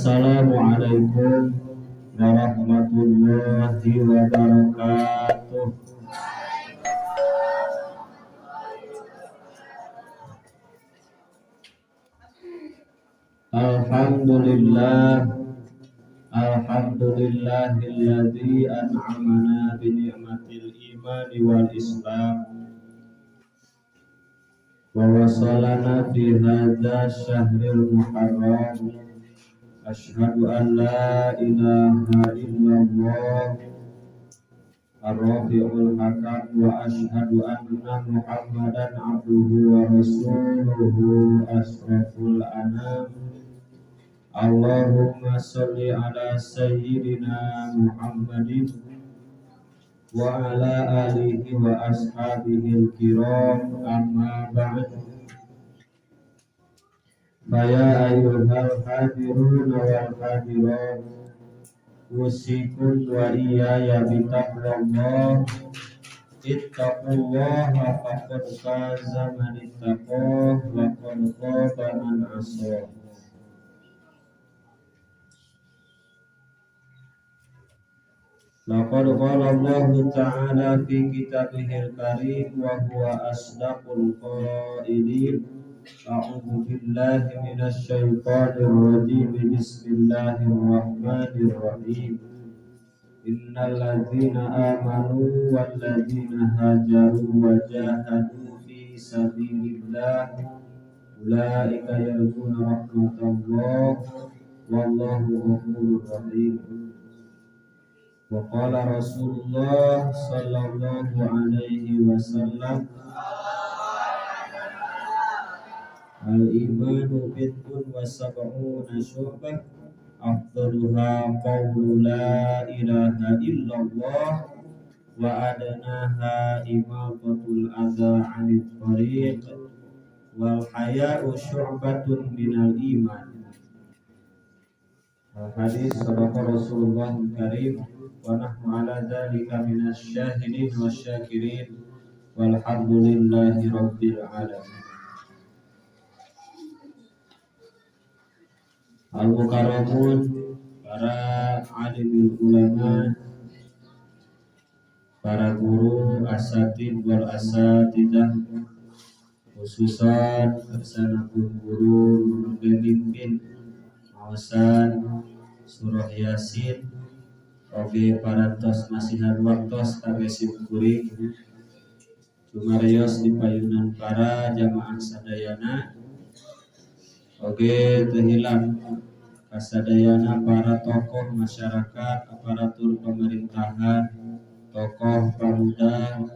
Assalamualaikum warahmatullahi wabarakatuh. Alhamdulillah, alhamdulillahilladzi an'amana bi ni'matil imani wal islam wa wasalana fi hadza syahril muharram. Asyhadu an la ilaha illallah ar-rafi'ul hakam wa asyhadu anna Muhammadan abduhu wa rasuluhu asraful anam. Allahumma sholli ala sayyidina Muhammadin wa ala alihi wa ashabihil kiram, amma ba'd. Faya ayyuhal hadirun wal hadirat, usikum wa iyaya bitaqwallah. Ittaqullaha faqad faza man ittaqah wa qad khaba man asah. Laqad qala Allahu ta'ala fi kitabihil karim wa huwa asdaqul qailin. A'udzu billahi minasy syaithanir rajim. Bismillahirrahmanirrahim. Innal ladzina amanu wal ladzina hajaru wa jahadu fi sabilillah ulaika yarjuna rahmatallah wallahu ghafurur rahim. Wa qala Rasulullah sallallahu alaihi wasallam, al-imanu bid'un wa sab'una syu'bah, afdaluha qawlu la ilaha illallah wa adnaha imatatul adza 'anil tariq wal haya'u syu'batun minal iman. Al hadis sadaqa Rasulullah karim wa nahnu ala dzalika minasy syahidin wasyakirin walhamdulillahi rabbil alamin. Al-mukarramun, para alimul ulama, para guru, asatid wal asatidah, khususan kersana guru pemimpin maosan surah Yasin, oge parantos masihan waktos kangge simkuring cumarios di payunan para jamaah sadayana, oge teu hilap kasadayana para tokoh masyarakat, aparatur pemerintahan, tokoh pemuda,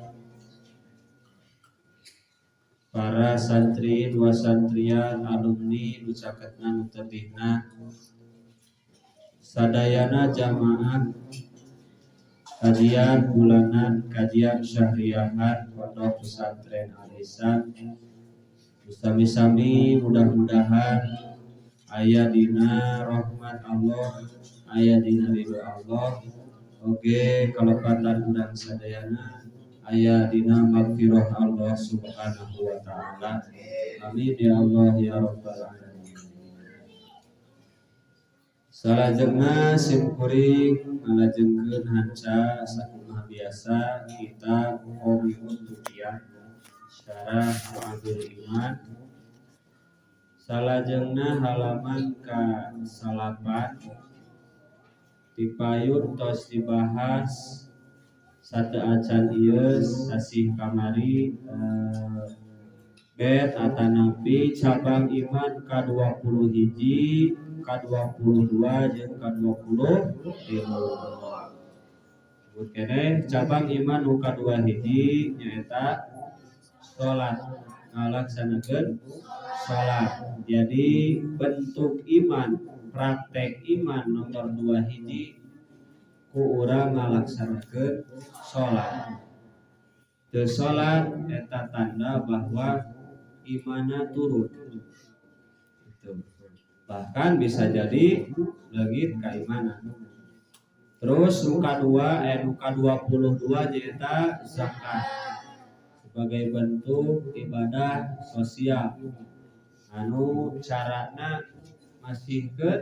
para santri wa santriat, alumni nu caketna nu tebihna, sadayana jamaah kajian bulanan, kajian syahriyahan Pondok Pesantren Al-Ihsan. Sami-sami mudah-mudahan aya dina rahmat Allah, aya dina ridho Allah, oge kalepatan urang sadayana aya dina magfirah Allah Subhanahu wa taala. Amin ya Allah ya rabbal alamin. Salajengna simkuring ngalajengkeun hanca sakumaha biasa kitab Qami'ut Tuqiyah Syarah Syu'abul Iman. Salajengna halaman ka 9 dipayun tos dibahas satu acan ieu sasih kamari, bet atanapi cabang iman ka-20 hiji, ka-22 jeung ka-23. Sebut keneh cabang iman nu ka-2 hiji nyaeta salat, ngalaksanakeun salat. Jadi bentuk iman, praktek iman nomor 2 hiji ku urang ngalaksanakeun salat. Teu salat eta tanda bahwa imana turun. Gitu. Bahkan bisa jadi leungit kaimanan. Terus nu kadua, nu ka-22 nyaeta zakat sebagai bentuk ibadah sosial anu carana masihkeun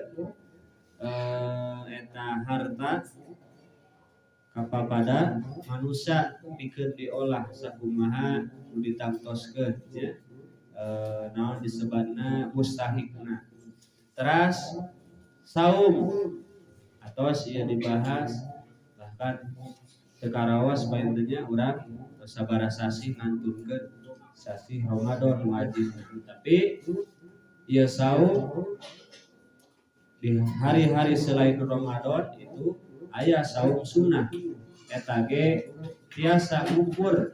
Kapapada manusia pikeun diolah sakumaha nu ditangtoskeun nya, naon disebatna mustahikna. Teras saum atos ieu dibahas, bahkan teu karaos paintennya urang sabaraha sasih ngantunkeun sasih Ramadan wajib. Tapi ieu saum di hari-hari selain Ramadan itu aya saum sunnah, eta ge tiasa ngukur,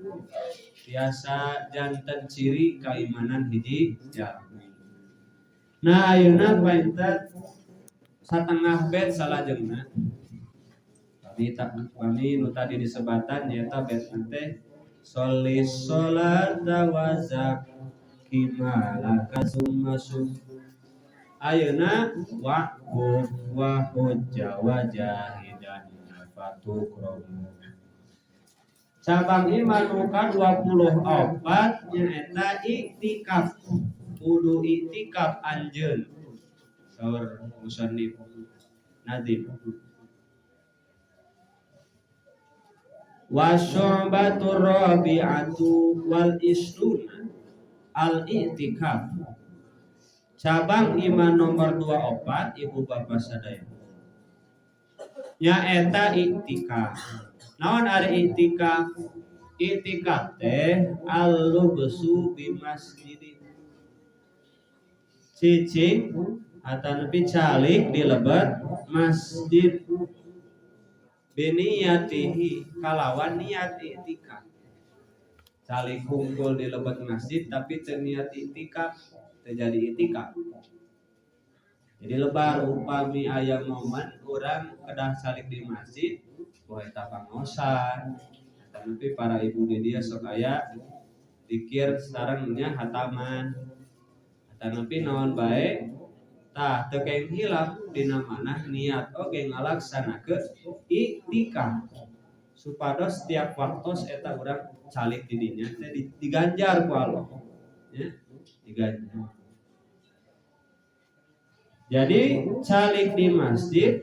tiasa janten ciri keimanan hiji jalmi. Nah, ayeuna painten satengah bait salajengna. Kami tak kami nu tadi disebatan nyaeta bait teh sholli sholata wa zakki malaka summa sum. Ayeuna wa wa hujja wa jahidan fatukromu. Cabang iman nu ka-24 nyaeta iktikaf. Kudu iktikaf anjeun. Saur musannif Nadhim. Wa syu'batur rabi'atu wal isruna al i'tikaf. Cabang iman nomor 24 ibu bapak sadaya nyaeta iktikaf. Naon ari iktikaf? Iktikaf teh al-lubsu bi masjid, cicing atanapi calik di lebet masjid, biniyatihi kalawan niat iktikaf. Calik kumpul di lebet masjid tapi teu niat iktikaf, teu jadi iktikaf. Jadi lebar upami aya momen urang kedah calik di masjid, poe eta pangaosan, tapi para ibu di dia sok aya dikir sarengnya hataman, atanapi naon bae, tah teu keng hilap dina manah niat oge ngalaksanakeun iktikaf supados setiap waktos eta urang calik di dinya teh diganjar ku Allah ya, diganjar. Jadi calik di masjid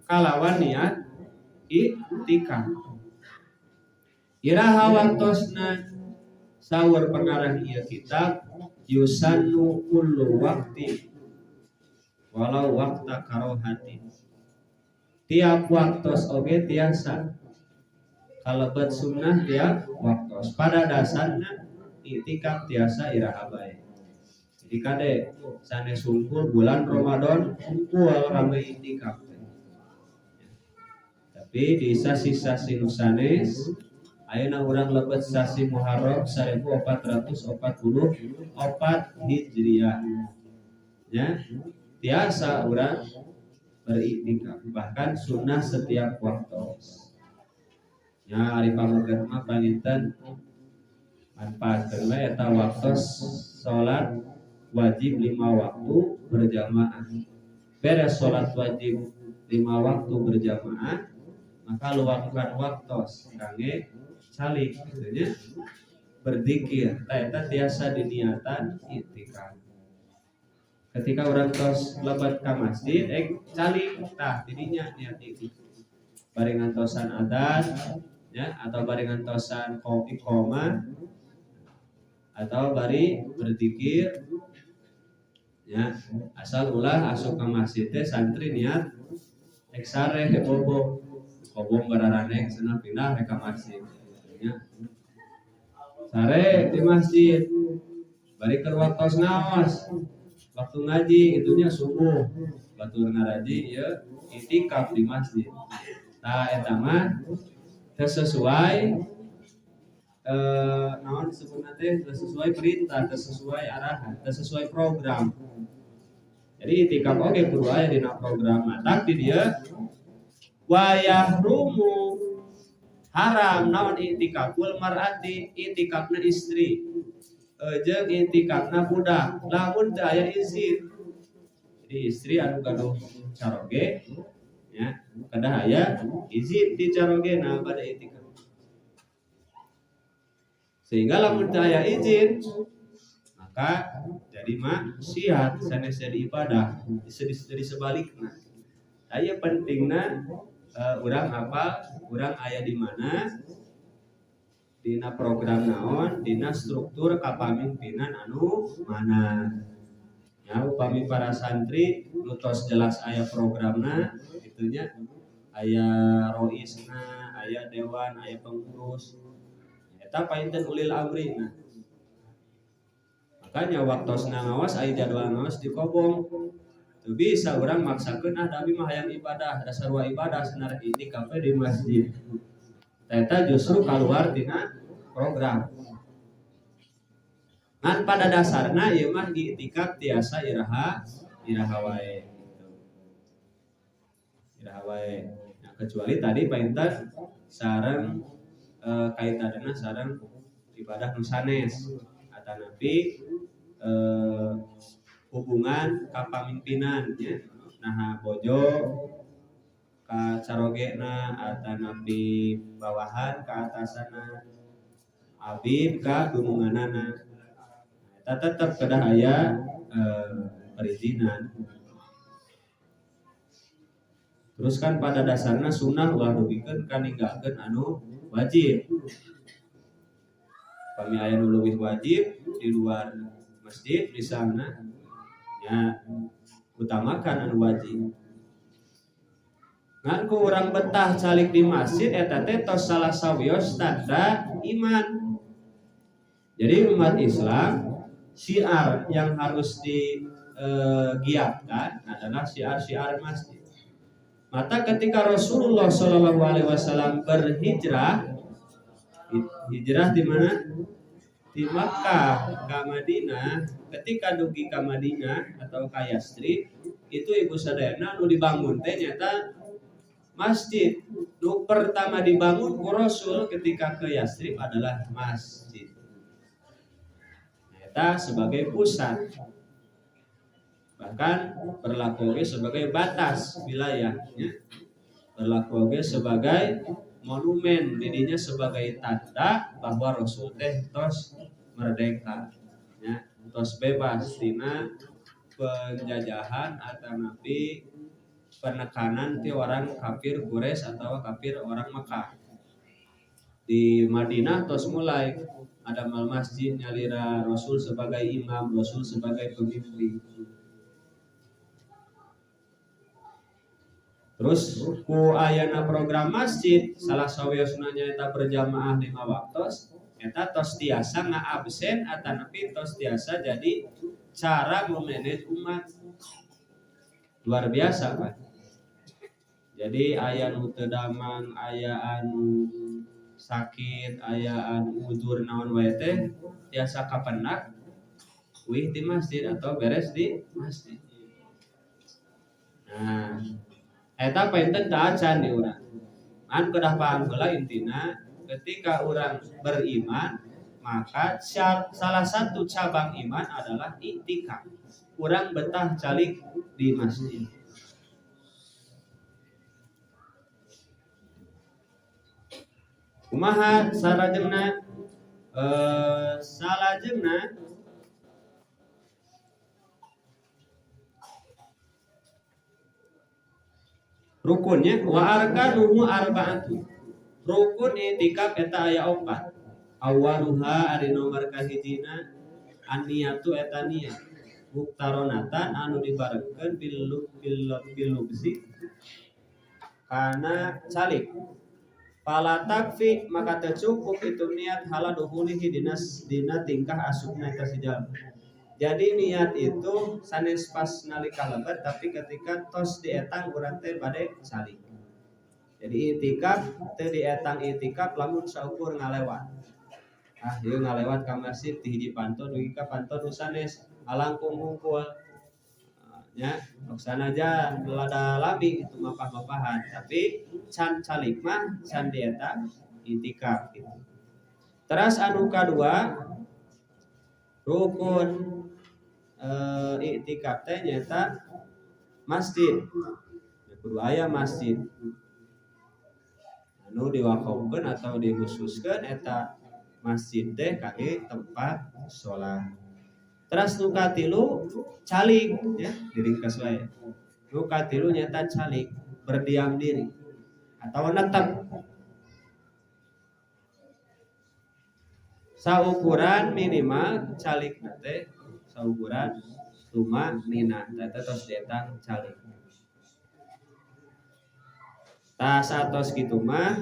kalawan niat iktikaf. Iraha waktosna? Saur pengarang ieu kitab yusannu kullu waqti walau waqta karohati. Tiap waktos oge tiasa kalebet sunnah tiap waktos. Pada dasarnya iktikaf tiasa iraha bae. Jadi kade sanes sungkul bulan Ramadan kumpul rame iktikaf. Tapi di sasi-sasi nu sanes ayeuna urang lebet sasi Muharram 1444 Hijriah. Ya, tiasa urang beriktikaf bahkan sunnah setiap waktu. Ya, ari pameget mah panginten manfaatkeun we eta waktu salat wajib 5 waktu berjamaah. Beres salat wajib 5 waktu berjamaah, maka luangkan waktu kangge calik gitu nya, berzikir. Tah eta tiasa diniatan iktikaf. Ketika urang tos lebet ka masjid calik tah didinya niat iktikaf. Bari ngantosan adzan ya, atau bari ngantosan iqamah atau bari berzikir ya, asal ulah asup ka masjid teh santri niat ek sare bobo kobong bararaneng cenah pindah ka masjid ya, sare di masjid bari keur waktos ngaos waktu ngaji itunya subuh batur ngaraji ya itikaf di masjid. Tah eta mah teu sesuai, naon disebutna teh, teu sesuai perintah, teu sesuai arahan, teu sesuai program. Jadi itikaf oge kudu aya dina program. Matak di dieu wa yahrumu haram naon itikaful mar'ati, itikafna istri jeung itikafna budak lamun teu aya izin. Jadi istri anu gaduh caroge ya kedah aya izin ti carogena pada itikaf. Sehingga lamun teu aya izin maka jadi maksiat sanes jadi ibadah, jadi sebalikna. Aya pentingna Urang apa, urang aya di mana, dina program naon, dina struktur kapamimpinan anu mana. Ya, upami para santri nu tos jelas aya programna kitu nya, aya roisna, aya dewan, aya pengurus. Eta painten ulil amri. Nah, makanya waktosna ngaos aya jadwal ngaos di kobong. Teu bisa urang maksakeun, ah da abi mah hayang ibadah, dasar wa ibadah senar itikaf di masjid. Eta justru keluar tina program. Ngan pada dasarna ieu mah i'tikaf tiasa iraha iraha wae gitu. Iraha wae. Nah, kecuali tadi painten sareng kaitanna sareng ibadah nu sanes atanapi hubungan kapamimpinan nya, naha bojo ka carogena atanapi bawahan ka atasanna, abib ka dununganana. Eta tetep kedah aya perizinan. Terus kan pada dasarnya sunnah ulah dugikeun ka ninggalkeun anu wajib. Pami aya nu leuwih wajib di luar masjid misalna nya, utamakan anu wajib. Ngan ku urang betah calik di masjid eta teh tos salah sawios tanda iman. Jadi umat Islam syiar yang harus digiatkan adalah syiar-syiar masjid. Maka ketika Rasulullah Shallallahu Alaihi Wasallam berhijrah, hijrah di mana? Di Makkah ke Madinah. Ketika dugi ke Madinah atau ke Yastrib, itu ibu sadayana nu dibangun teh nyata masjid. Nu pertama dibangun ku Rasul ketika ke Yastrib adalah masjid. Eta sebagai pusat, bahkan berlaku oge sebagai batas wilayah, ya. Berlaku oge sebagai monumen, didinya sebagai tanda bahwa Rasul teh tos merdeka, ya, tos bebas tina penjajahan atau nabi penekanan ti orang kafir Quraisy atau kafir orang Mekah. Di Madinah tos mulai ada mal masjid nyalira Rasul sebagai imam, Rasul sebagai pemimpin. Terus ku ayana program masjid salah sawiosna nyaeta berjamaah 5 waktos, eta tos tiasa ngaabsen atanapi tos tiasa jadi cara memanage umat. Luar biasa, Pak. Jadi aya nu teu damang, aya anu sakit, aya anu uzur naon wae teh tiasa kapendak uih di masjid atau beres di masjid. Nah, eta painten teu acan di urang. Ngan kedah paham heula intina ketika urang beriman maka salah satu cabang iman adalah iktikaf. Urang betah calik di masjid. Kumaha salajengna? Salajengna rukunnya wa arkanuhu arba'atu. Rukun i'tikaf eta aya 4. Awaluha ari nomor kahijina an-niyatu eta niat muktaronatan anu dibarengkeun bil lubsi kana calik. Fala takfi maka teu cukup itu niat hala duhulihi dina tingkah asupna eta si jalma. Jadi niat itu sanes pas nalika lebat tapi ketika tos dietang urang teh bade calik. Jadi i'tikaf teu dietang i'tikaf lamun saukur ngalewat. Ah ieu ngalewat ka masjid ti hiji panto dugi ka panto nu sanes alangkung hungkul. Nya laksana aja lada lami itu mapah-mapahan tapi can calik mah can dietang i'tikaf gitu. Teras anu kadua rukun i'tikaf teh nyaeta masjid. Kudu aya masjid anu diwakafkeun atau dikhususkeun eta masjid teh kangge tempat sholat. Teras nu katilu calik ya diringkes wae. Nu katilu nyaeta calik, berdiam diri. Atau netep saukuran minimal calik teh saukuran tuma nina teh tos dietang calik. Tah satos kitu mah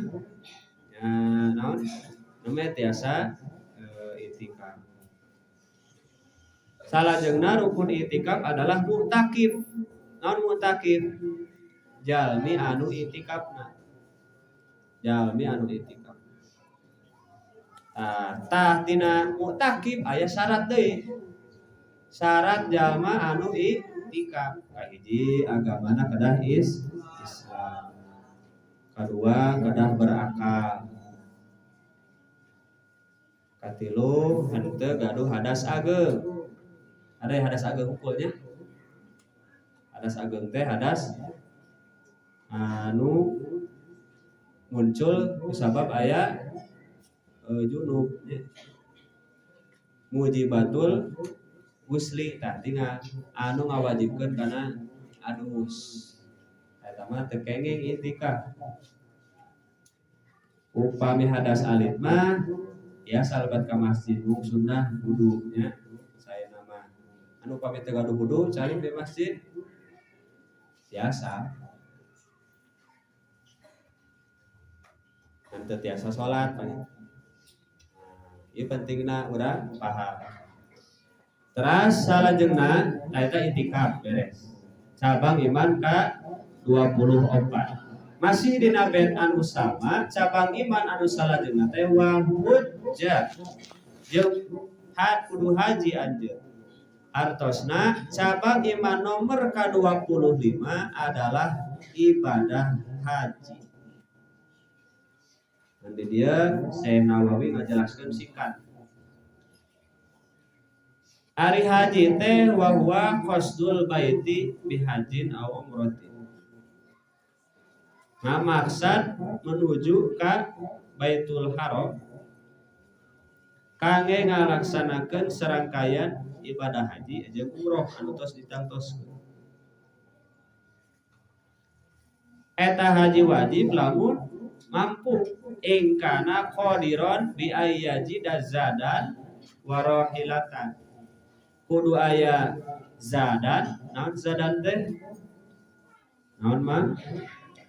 nya naon namanya tiasa itikaf. Salajengna rukun itikaf adalah mu'takif. Naon mu'takif? Jalmi anu itikafna. Jalmi anu itikaf. Tah tina mu'takif aya syarat deui. Syarat jalma anu itikaf. Kahiji agamana kedah Islam. Kadua kedah berakal. Katilu henteu gaduh hadas ageung. Ada yang hadas ageung hukulnya? Hadas ageung teh hadas anu muncul sabab aya junub mujibatul gusli tah tinggal anu ngawajibkeun kana adus eta mah teu kenging itikaf. Upami hadas alit mah biasa lebat ka masjid mung sunnah wudu nya saya nama anu upami teu gaduh wudu calik di masjid biasa teu tiasa salat paling. Ieu pentingna urang paham. Teras salajengna eta itikaf beres. Cabang iman ka 24. Masih dina bait anu sama, cabang iman anu salajengna teh wa hujja. Jeung kudu haji anjeun. Artosna cabang iman nomor ka 25 adalah ibadah haji. Nanti dia Syekh Nawawi ngajelaskeun singkat. Ari haji teh wa huwa qasdul baiti bihajin aw umratin. Nah, maksad menuju ka Baitul Haram kangge ngalaksanakeun serangkaian ibadah haji jeung umroh anu tos ditangtoskeun. Eta haji wajib lamun mampu ingkana qadiron bi ayyaji dazadan warohilatan. Kudu aya zadan, naon zadan teh? Naon mah?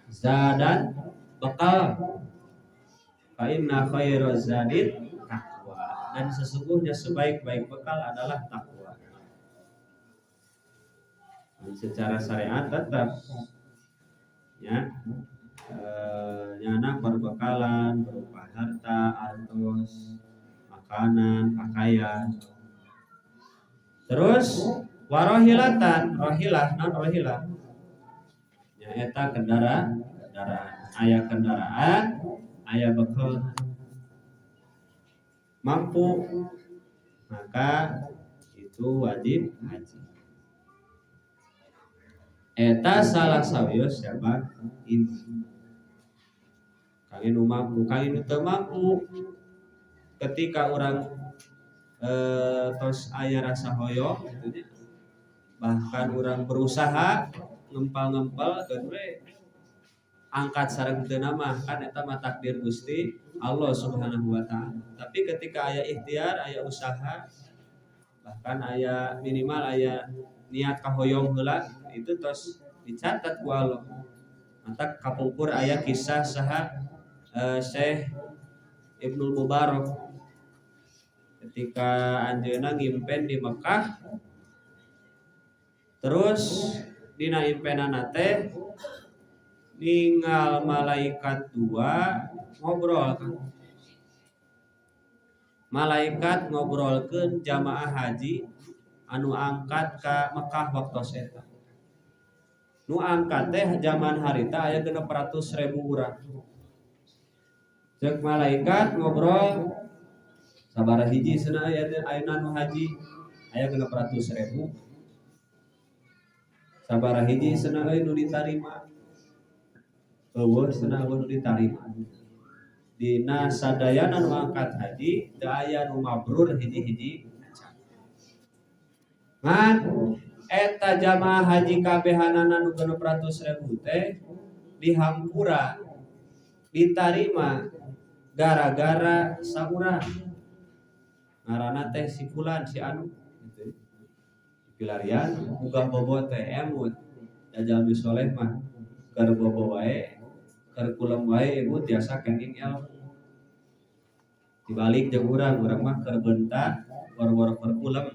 Zadan bekal. Fa inna khairaz zadid taqwa. Dan sesungguhnya sebaik-baik bekal adalah takwa. Dan secara syariat tetap ya nyana perbekalan berupa harta, artos, makanan, pakaian. Terus warohilatan, rohilah, non rohilah. Nyaeta kendaraan, aya kendaraan, aya bekal. Mampu maka itu wajib haji. Eta salah sawios siapa iman. Kangge nu mampu, kangge nu teu mampu. Ketika orang tos aya rasa hoyong gitu nya. Bahkan orang berusaha ngempal-ngempal keun we angkat sareng teu nama kan eta mah takdir Gusti Allah Subhanahu wa taala. Tapi ketika aya ikhtiar, aya usaha, bahkan aya minimal aya niat kahoyong heula itu tos dicatat ku Allah. Maka kapungkur aya kisah saha Syekh Ibnul Mubarak ketika anjeunna ngimpen di Mekah, terus dina impenana teh ninggal malaikat dua ngobrol kan. Malaikat ngobrolkeun jamaah haji anu angkat ka Mekah waktos eta. Nu angkat teh zaman harita aya 600.000 urang. Ceuk malaikat ngobrol sabaraha hiji cenah aya teh ayeuna nu haji aya 600.000. Sabaraha hiji cenah euy nu ditarima. Eueuh cenah eueuh nu ditarima. Dina sadayana nu angkat haji teu aya nu mabrur hiji-hiji. Ngan eta jamaah haji kabehanana nu 600.000 teh dihampura Ditarima gara-gara saurang ngaranna teh si fulan si anu gitu. Pilarian gugah bobo teh emut da jalmi soleh mah keur bobo wae keur kulem wae ibu tiasa kenging ilmu. Dibalik jeung urang, urang mah keur bentar boro-boro keur kulem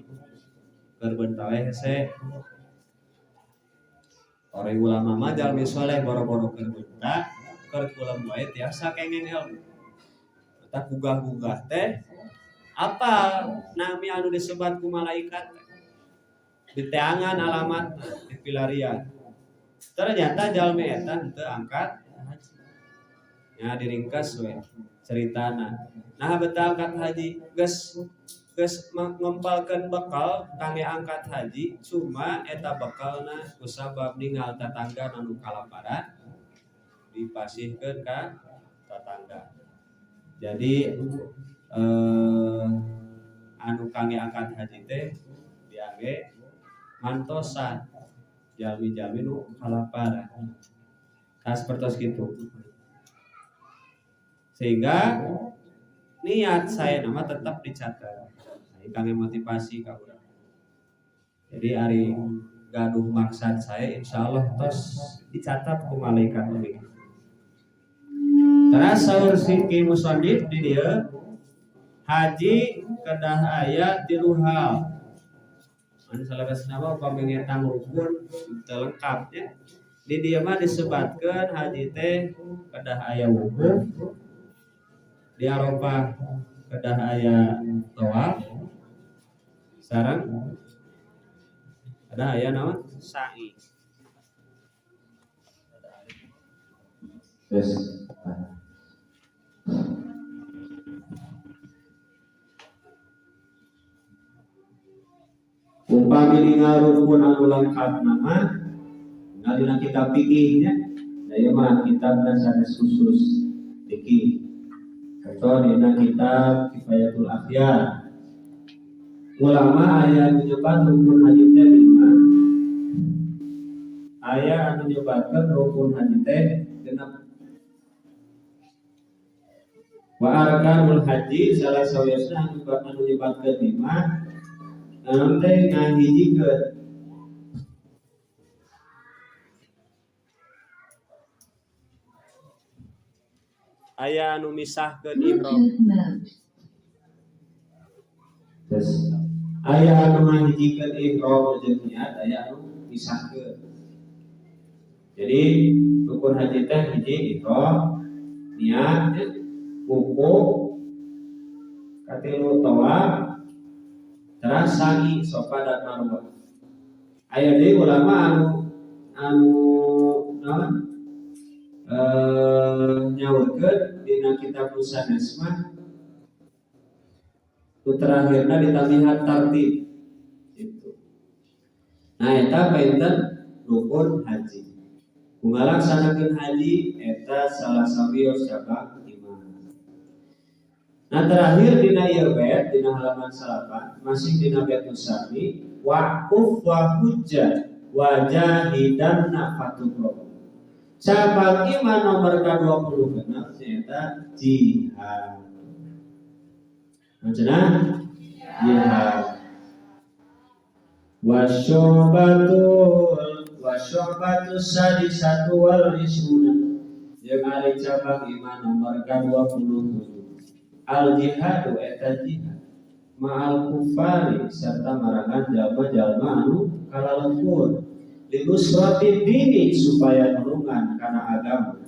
keur bentar wae hese. Orang ulama mah jalmi soleh boro-boro keur bentar keur kulem wae tiasa kenging ilmu. Eta gugah-gugah teh apa nami anu disebat ku malaikat diteangan alamat di pilarian. Ternyata jalmi eta henteu angkat haji. Ya diringkas we ceritana. Nah betah angkat haji geus geus ngempalkeun bekal kangge angkat haji, cuma eta bekalna kusabab ningal tatangga anu kalaparan dipasihkeun ka tatangga. Jadi anu kangge angkat haji teh diangge mantosan jalmi-jalmi nu kalaparan. Nah, seperti itu. Sehingga niat saya nama tetap dicatat. Nah, kangge motivasi ka urang. Jadi ari gaduh maksad saya insyaallah tos dicatat ku malaikat lebih. Terus saur si Ki Musannif di dieu haji kedah aya 3 hal. Anu salebasna mah upami ngetang rukun teu lengkap nya. Di dieu mah disebatkeun haji teh kedah aya wukuf, di Arafah kedah aya tawaf, sareng kedah aya naon? Sa'i. Terus upami ningal rukun anu lengkap nama ningal dina kitab fikih nya, da ieu mah kitabna sanes khusus fikih. Contoh dina kitab Kifayatul Akhyar. Ulama aya anu nyebat rukun haji teh 5. Aya anu nyebatkeun rukun haji teh 6. Wa arkanul haji salah sawiosna anu nyebatkeun 5. Naon teh ngahijikeun aya anu misahkeun ihram. Terus aya anu ngahijikeun ihram jeung niat, aya anu misahkeun. Jadi rukun haji teh hiji ihram, niat, wukuf, katilu tawaf, terus sa'i Sofa dan Marwah. Aya deui ulama anu naon? Nyaurkeun dina kitab Musanas mah nu terakhirna ditambihan tartib gitu. Nah eta painten rukun haji. Ku ngalaksanakeun haji eta salah sawios cabang iman. Nah terakhir dina ieu bait dina halaman 8 masih dina bait Musami waquf wa hujjah wa jahidan fatubro. Cabang iman nomor ka-26 nyaeta jihad. Maksudna jihad. Wasyubatul sadisatu wal isruna. Jeung ari cabang iman nomor ka-27. Al jihadu eta jihad ma'al kufari serta marangan jalma-jalma anu kalalempur linusrati dini supaya nulungan kana agama.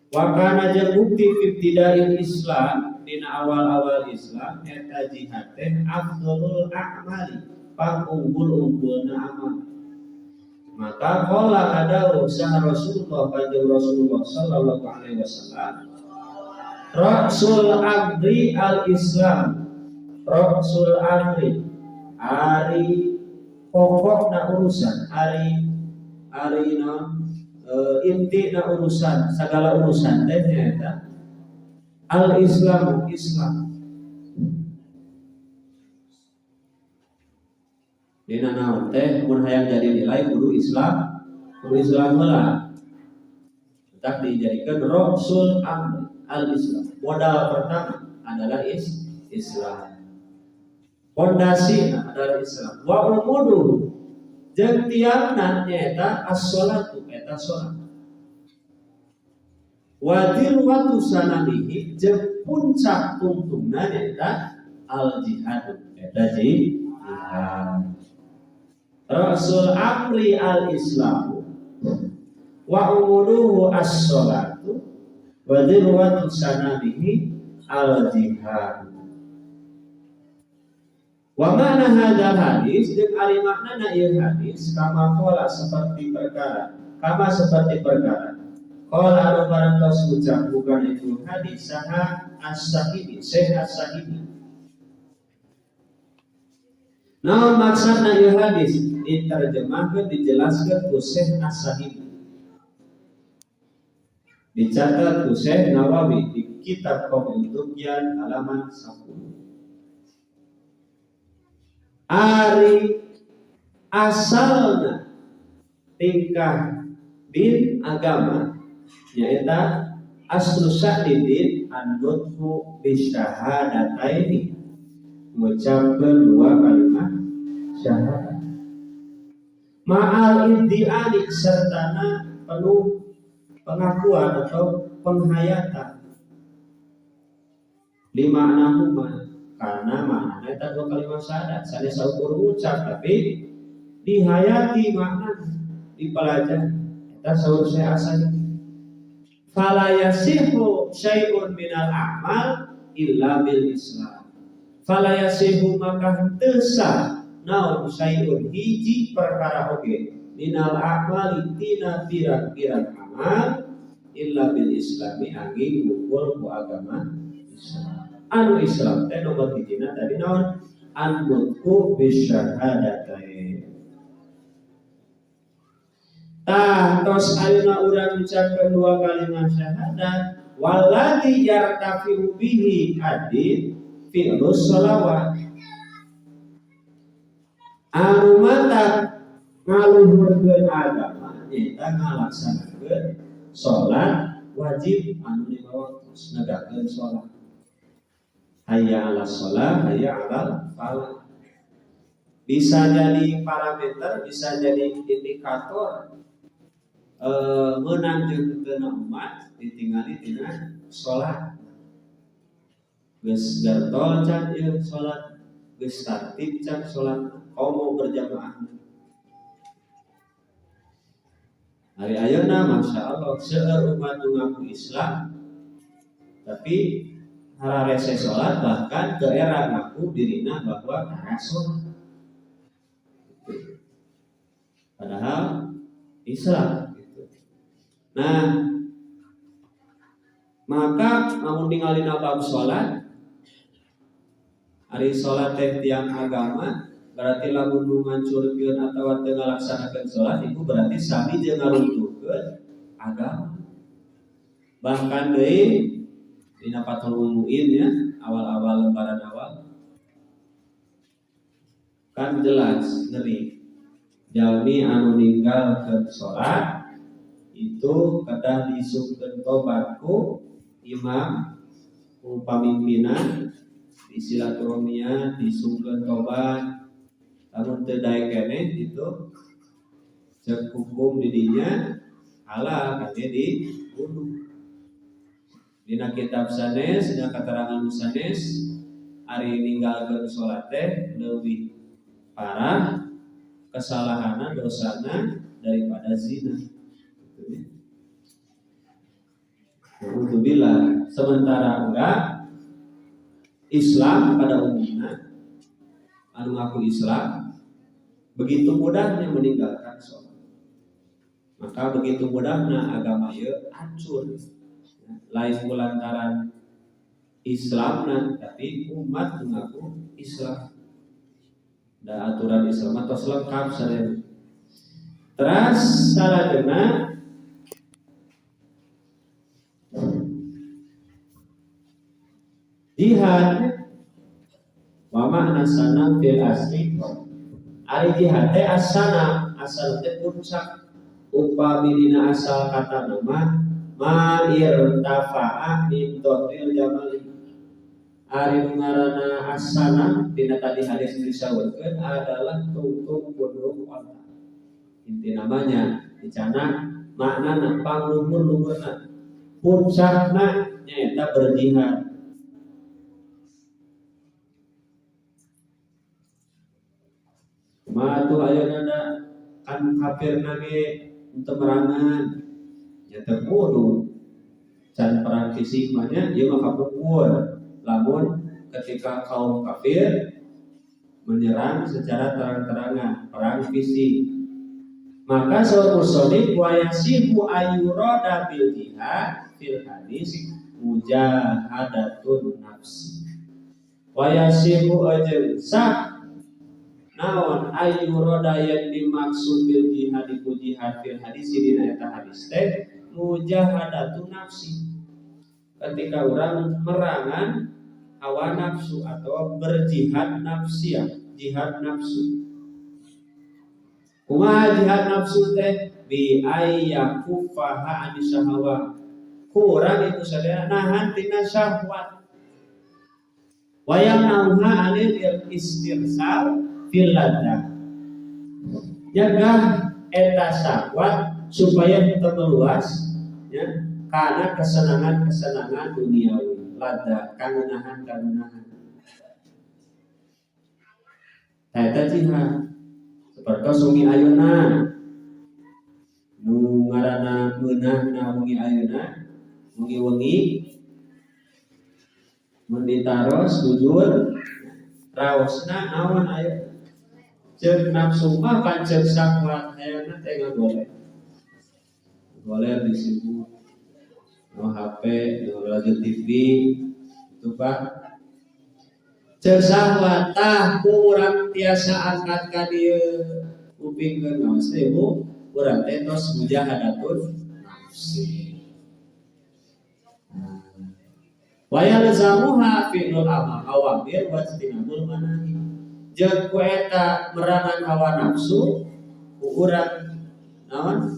Wa kana jeung bukti ibtidail Islam dina awal-awal Islam eta jihad teh afdhalul a'mali pangunggul-unggulna amal. Maka qala kadau sah Rasulullah kanjeng Rasulullah sallallahu alaihi wasallam Rasul amri al-Islam, Rasul amri ari pokok na urusan, ari na inti na urusan, segala urusan teh nyaeta al-Islam, Islam. Dina naon teh mun hayang jadi nilai kudu Islam, kudu Islam heula. Tetap dijadikan ra'sul amri al-Islam. Modal pertama adalah Islam. Pondasi adalah Islam. Wa umuduhu jeung tiangna nyaeta as-sholatu eta salat. Wa dirwatu sanamihi jeung puncak tungtungna nyaeta al-jihad eta jihad. Ra'sul amri al-Islam wa umuduhu as-sholatu wa dirwatu sanamihi al-jihad. Wa makna hadzal hadis jeung ari maknana ieu hadis kama qala seperti perkara, kama seperti perkara. Qala anu parantos ucap bukan itu hadis saha as-Sahibi, Syekh As-Sahibi. Naon maksudna ieu hadis? Diterjemahkeun dijelaskeun ku Syekh As-Sahibi. Dicatat ku Syekh Nawawi di kitab Pembentukan halaman 10. Ari asalna tingkah din agama nyaeta aslu sya'ni din an-nutqu bisyahadataini, mengucapkan dua kalimat syahadat ma'al iddi'ani sertana penuh pengakuan atau penghayatan lima nahuma, karena maknanya eta dua kalimat syahadat sanes saukur ucap tapi dihayati makna dipelajari eta saur saya asal. Fala yasihu syai'un minal a'mal illa bil Islam. Fala yasihu maka henteu sah naon syai'un hiji perkara oge minal a'mali tina pirang-pirang amal illa bil islami angin ngumpul ku agama Islam. Anu Islam teh nomor hijina tadi naon an-nutqu bisyahadatain. Tah tos ayeuna urang ucapkeun dua kalimat syahadat walladzi yartafi'u bihi adin fi'lus sholawat. Anu matak ngaluhurkeun agama nyaeta ngalaksanakeun salat wajib anu lima waktu, negakeun salat. Hayya 'ala shalah, hayya 'alal falah. Bisa jadi parameter, bisa jadi indikator menang jeung teu umat ditingali tina salat. Geus gartol can ieu salat, geus tartib can salat, komo berjamaah. Hari ayeuna Masya Allah seueur umat nu ngaku Islam tapi hararese salat, bahkan ke era ngaku dirina bahwa rasul. Padahal Islam gitu. Nah, maka lamun ningali bab salat, ari salat teh tiang agama, berarti lamun nu ngancurkeun atawa teu ngalaksanakeun salat itu berarti sami jeung ngaruntuhkeun agama. Bahkan deui dina Fathul Muin ya, awal-awal lembaran awal kan jelas ngeri. Jalmi anu ninggalkeun salat itu kedah disungkeun tobat ku imam, ku pamimpinan, di silaturahmian disungkeun tobat. Lamun teu daek keneh itu cek hukum didinya halal kan dia dibunuh. Dina kitab sanes, dina keterangan sanes, ari ninggalkeun salat teh leuwih parah kesalahanna dosana daripada zina. Gitu ya. Alhamdulillah. Sementara enggak Islam pada umumnya anu ngaku Islam begitu mudahnya meninggalkan sholat, maka begitu mudahnya agama ieu hancur. Lain lantaran Islamna, tapi umat mengaku Islam dan aturan Islam atau lengkap sadaya. Teras salajengna jihad wa makna sana fil asli. Ari jihad teh asana, asal teh puncak. Upami dina asal kata nama Ma irtafa'a min dhahril jamali. Ari nu ngaranna as-sanam dina tadi hadis disaurkeun adalah tungtung pundung onta. Inti namanya dicana maknana pangluhur-luhurna. Puncakna nyaeta berjihad. Kumaha tuh ayeuna da kan kafirna ge teu merangan. Nya teu kudu can perang fisik mah nya ieu mah kapungkur. Lamun ketika kaum kafir menyerang secara terang-terangan perang fisik, maka saur musonif wa yasihu ayyurada bil jihad fil hadis mujahadatun nafs. Wa yasihu ajeng sah naon ayyurada yang dimaksud bil jihad ku jihad fil hadis dina eta hadis teh mujahadatun nafsi. Ketika orang merangan hawa nafsu atau berjihad nafsiyah, jihad nafsu. Kumaha jihad nafsu teh bi ayyakufaha anisahawa. Kurang itu sadaya nahan tina syahwat. Wayang nauha anil istirsal fil ladza. Jaga eta syahwat supaya teu meluas ya karena kesenangan-kesenangan duniawi, lada, kangenahan-kangenahan. Eta jihad. Sapertos wengi ayeuna nu ngaranna meunahna wengi ayeuna, wengi-wengi mun ditaros jujur raosna naon aya ceuk nafsu mah pan ceuk syahwat hayangna teh ngagoleh. Goler disebut no HP, no radio TV, itu Pak. Ceuk syahwat tah kurang tiasa angkat ka dieu kupingkeun naon teh Bu, urang teh tos mujahadatun nafsi. Wa yalzamuha fi'lul amal awamir wa ijtinabul manahi. Jeung ku eta merangan hawa nafsu ku urang naon?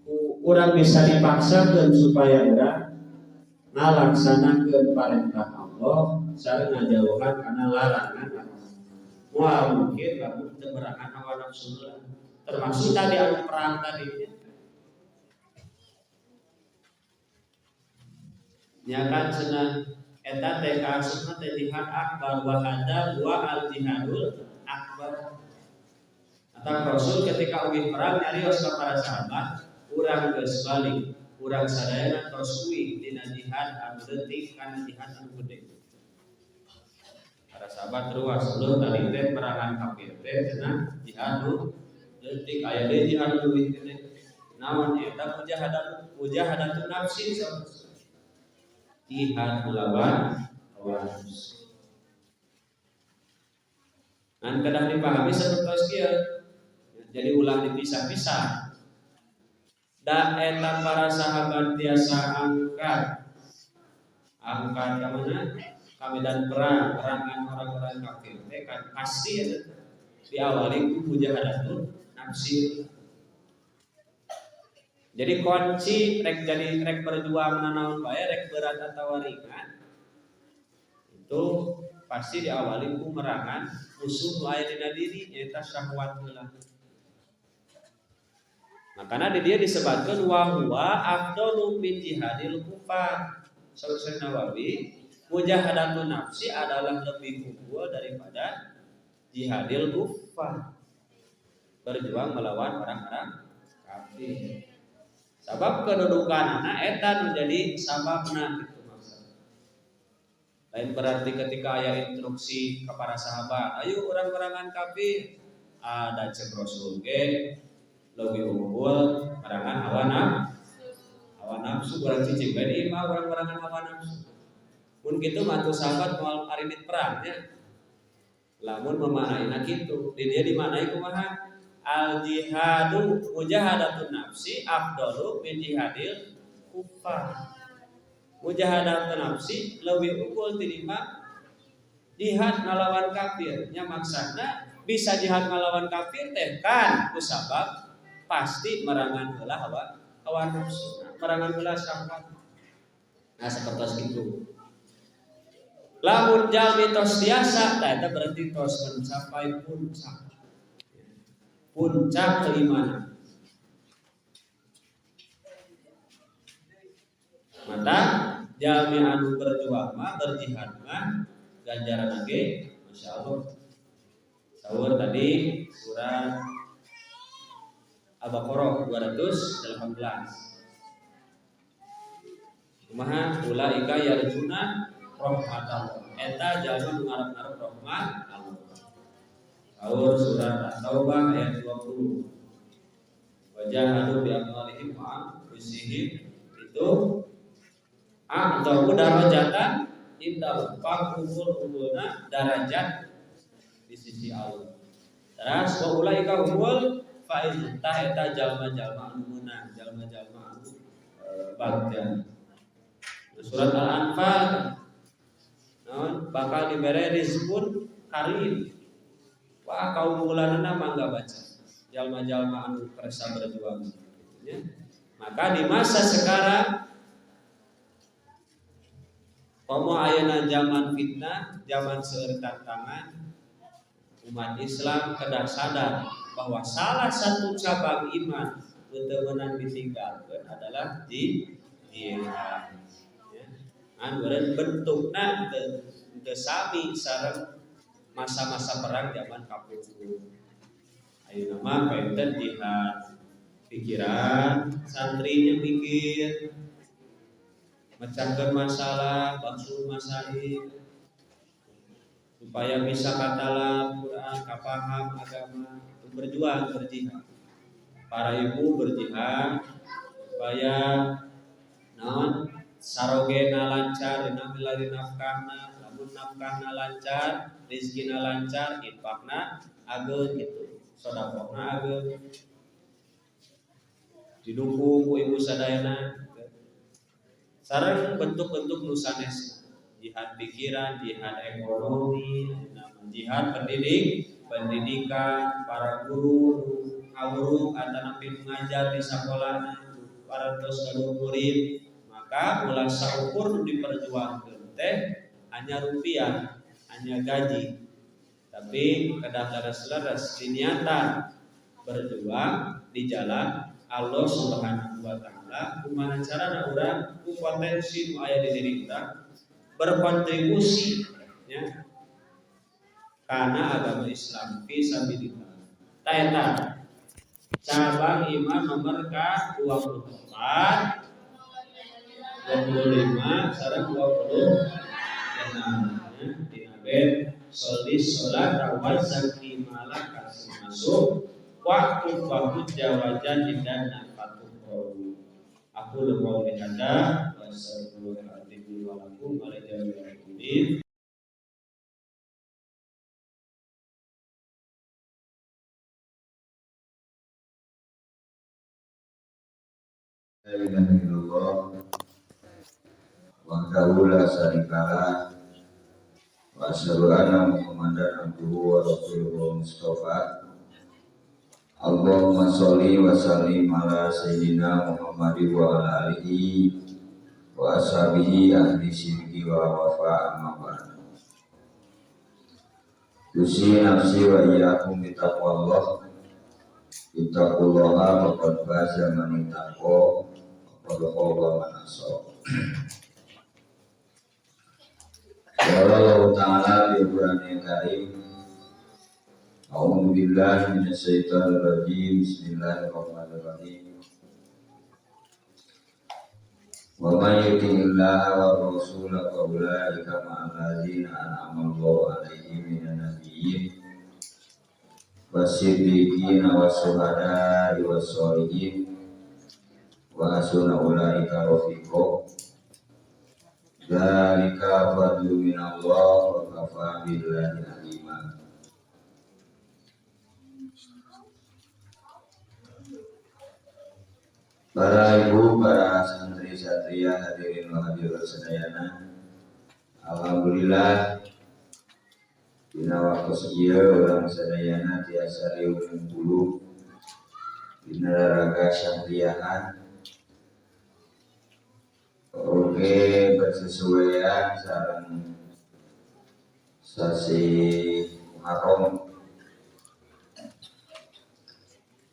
Ku urang bisa dipaksakeun supaya urang ngalaksanakeun parentah Allah sareng ngajauhan kana larangan Allah. Wah, mungkin lamun teu merangan hawa nafsu lah. Termasuk tadi anu perang tadi. Nya kan cenah eta teh kaasupna teh jihad akbar wa hadza wa al jihadul akbar. Atau Rasul ketika ugi perang nyarios ka para sahabat, urang geus balik, urang sadayana tos uih dina jihad anu leutik kana jihad anu gede. Para sahabat ruas leuh tadi teh perangan kafir teh cenah jihad nu leutik aya deui jihad nu leuwih gede. Naon eta mujahadatun nafsi jihad melawan hawa nafsu. Ngan kedah dipahami sapertos kieu. Jadi ulah dipisah-pisah. Da eta para sahabat tiasa angkat. Angkat ka mana? Ka medan perang, perangan orang-orang kafir teh kan pasti eta diawali ku mujahadatun nafsi. Jadi kunci rek jadi rek berjuang nanaon bae rek berat atawa ringan itu pasti diawali ku merangan musuh nu aya dina diri nyaeta syahwat heula. Makana di dia disebutkeun wa huwa afdalu min jihadil kufar. Saur Syekh Nawawi, mujahadatun nafsi adalah lebih unggul daripada jihadil kufar. Berjuang melawan orang-orang kafir. Sabab kedudukanana eta nu jadi sababna gitu maksudna. Lain berarti ketika aya instruksi kepada sahabat, ayo urang perangan kafir, ada cek Rasul ge leuwih unggul perangan hawa nafsu. Hawa nafsu urang cicing bae di imah urang perangan hawa nafsu. Mun kitu mah atuh sahabat moal arinit perang nya. Lamun memaknaina kitu, di dia dimaknai kumaha? Al jihadu mujahadatun nafsi afdalu min jihadil kufar. Mujahadatun nafsi leuwih unggul tinimbang jihad ngalawan kafir. Nya maksudna bisa jihad ngalawan kafir teh kan kusabab pasti merangan heula hawa nafsu. Merangan heula syahwat. Nah sapertos kitu. Lamun jalmi tos tiasa, tah eta berarti tos mencapai puncak. Puncak keimanan. Mata jalmi anu berjuang mah berjihad mah ganjaran ge masyaallah. Sahur tadi surat Al-Baqarah 218. Kumaha ulaika yarjuna rahmatallah. Eta jalma nu ngarep-ngarep rahmat Allah. Sahur surat At-Taubah ayat 20. Wajahadu bi amwalihim wa anfusihim itu atau darajatan indal pangkumpul-kumpulna darajat di sisi Allah. Terus wa ulaika humul faizun tah eta jalma-jalma anu meunang, jalma-jalma anu bagja. Surat Al-Anfal naon bakal dibere rizqun karim. Wah kaunggulanna mangga baca. Jalma-jalma anu kersa berjuang ya. Maka di masa sekarang komo ayeuna zaman fitnah, zaman seueur tantangan, umat Islam kedah sadar bahwa salah satu cabang iman nu teu meunang ditinggalkeun adalah jihad. Ya. Ngan beureun bentukna teu sami sareng masa-masa perang zaman kapungkur. Ayeuna mah penten jihad pikiran, santrinya mikir mecahkan masalah, bangsul masail supaya bisa katalan Quran, kapaham agama, itu berjuang berjihad. Para ibu berjihad supaya naon sarogena lancar, dina milari nafkahna, lamun nafkahna lancar, rezekina lancar, infakna ageung gitu, sedekahna ageung. Didukung ku ibu sadayana. Sareng bentuk-bentuk nu sanesna, jihad pikiran, jihad ekonomi, jihad pendidikan, para guru ngawuruk atanapi ngajar di sakolana, para tos gaduh murid, maka ulah saukur nu diperjuangkeun teh hanya rupiah, hanya gaji. Tapi kedah leres-leres diniatan berjuang di jalan Allah Subhanahu wa taala. Kumaha carana urang ku potensi nu aya di diri urang berkontribusi ya kana agama Islam fi sabilillah. Ta eta cabang iman nomor ka 24, 25 sareng 26 ya. Dina bab sholli sholat wa zaki malaka masuk waktu waktu jawajan dan nafatu qaulu. Aku lu qauli hada wa sallallahu wa lakum wa li jami'il muslimin. La ilaha illallah wahdahu la syarikalah wa asyhadu anna Muhammadan abduhu wa rasuluhu mustafa. Allahumma sholli wa sallim ala sayyidina Muhammadin wa ala alihi wa ashabihi ahli sidqi wa wafa amma ba'd. Usi nafsi wa iyyakum bi taqwallah. Ittaqullaha faqad faza man ittaqa wa qad khaba man asa. Qala Allahu ta'ala fi Qur'anil Karim. A'udzu billahi minasyaitonir rajim. Bismillahirrahmanirrahim. Wa may yuti'illaha wa rasulahu fa ulaika ma'al ladzina an'ama Allahu 'alaihim minan nabiyyin wasiddiqina wasyuhada'i wassolihin wa hasuna ulaika rafiqa. Dzalika fadlu minallah wa kafa billahi alima. Para ibu, para santri satria, hadirin wa hadirat sadayana. Alhamdulillah dina waktu ieu urang sadayana tiasa riung bulu dina raraga santriahan Oge bersesuaian sareng sasi Muharram.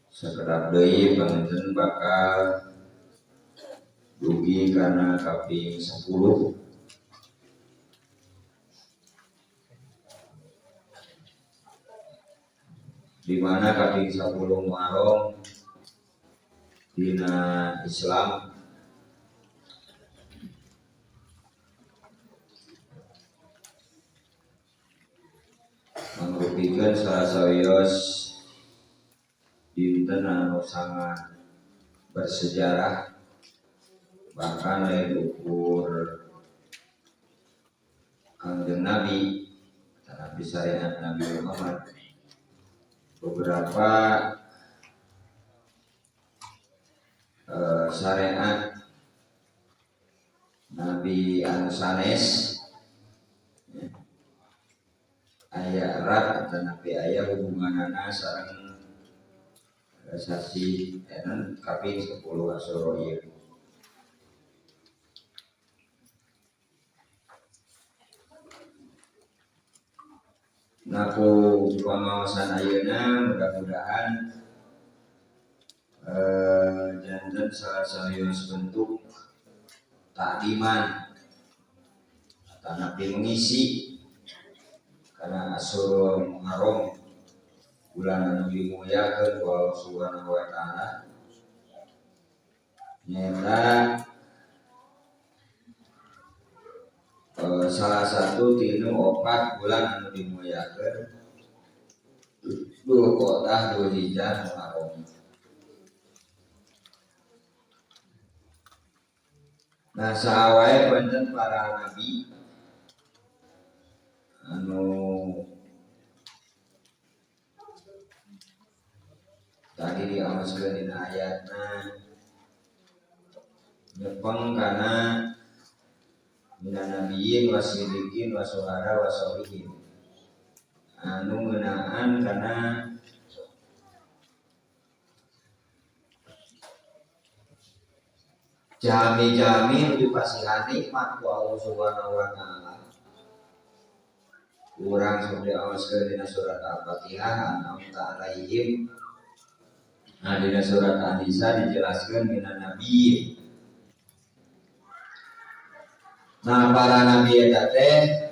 Sakedap deui panginten bakal dugi kana kaping 10. Di mana kaping 10 Muharram dina Islam mangrupikeun salah sawios dinten anu sangat bersejarah, bahkan lain ukur Kangjeng Nabi tetapi syariat Nabi Muhammad. Beberapa syariat Nabi anu sanes aya erat atanapi aya hubunganana sareng sasi enen kaping 10 Asyura ieu. Nah, ku pangaosan ayeuna mudah-mudahan janten salah sawios bentuk takdiman atanapi mengisi karena Asyura Muharram bulan anu dimuliakeun ku Allah Subhanahu wa taala nyaeta salah satu tinu opat bulan anu dimuliakeun Dzulqa'dah, Dzulhijjah, Muharram. Nah, saha wae panten para nabi anu tadi diaoskeun dina ayatna nyepeng kana minan nabiyyin wasiddiqin wasuhada wasolihin anu ngeunaan kana jami-jami dipasihan nikmat ku Allah Subhanahu wa taala. Kurang sampai awas ke dina surat Al-Fatihah an'amta alaihim. Nah, dina surat An-Nisa dijelaskan dina nabi. Nah, para nabi eta teh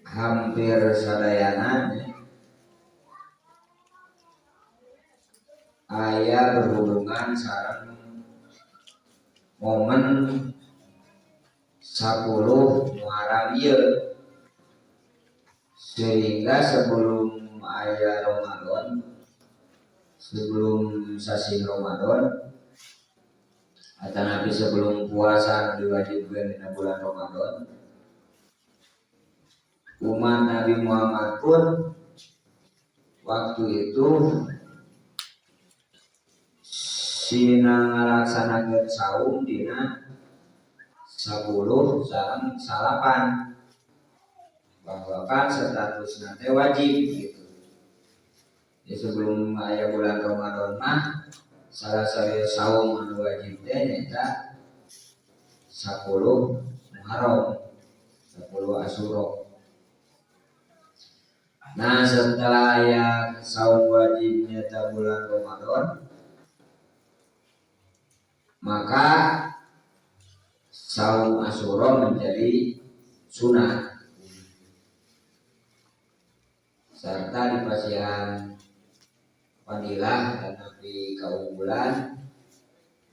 hampir sadayana aya berhubungan sareng momen 10 Muharram ieu, sehingga sebelum aya Ramadan, sebelum sasi Ramadan atanapi sebelum puasa diwajibkan dina bulan Ramadan, umat Nabi Muhammad pun waktu itu sina ngalaksanakeun saum dina 10 sareng 9, bahwa kan statusna teh wajib gitu. Jadi sebelum aya bulan Ramadan mah salah satu saum anu wajib teh nyaeta 10 Muharram, 10 Asyura. Nah, setelah aya saum wajib nyaeta bulan Ramadan, maka saum Asyura menjadi sunah serta dipasihan fadilah dan nabi keunggulan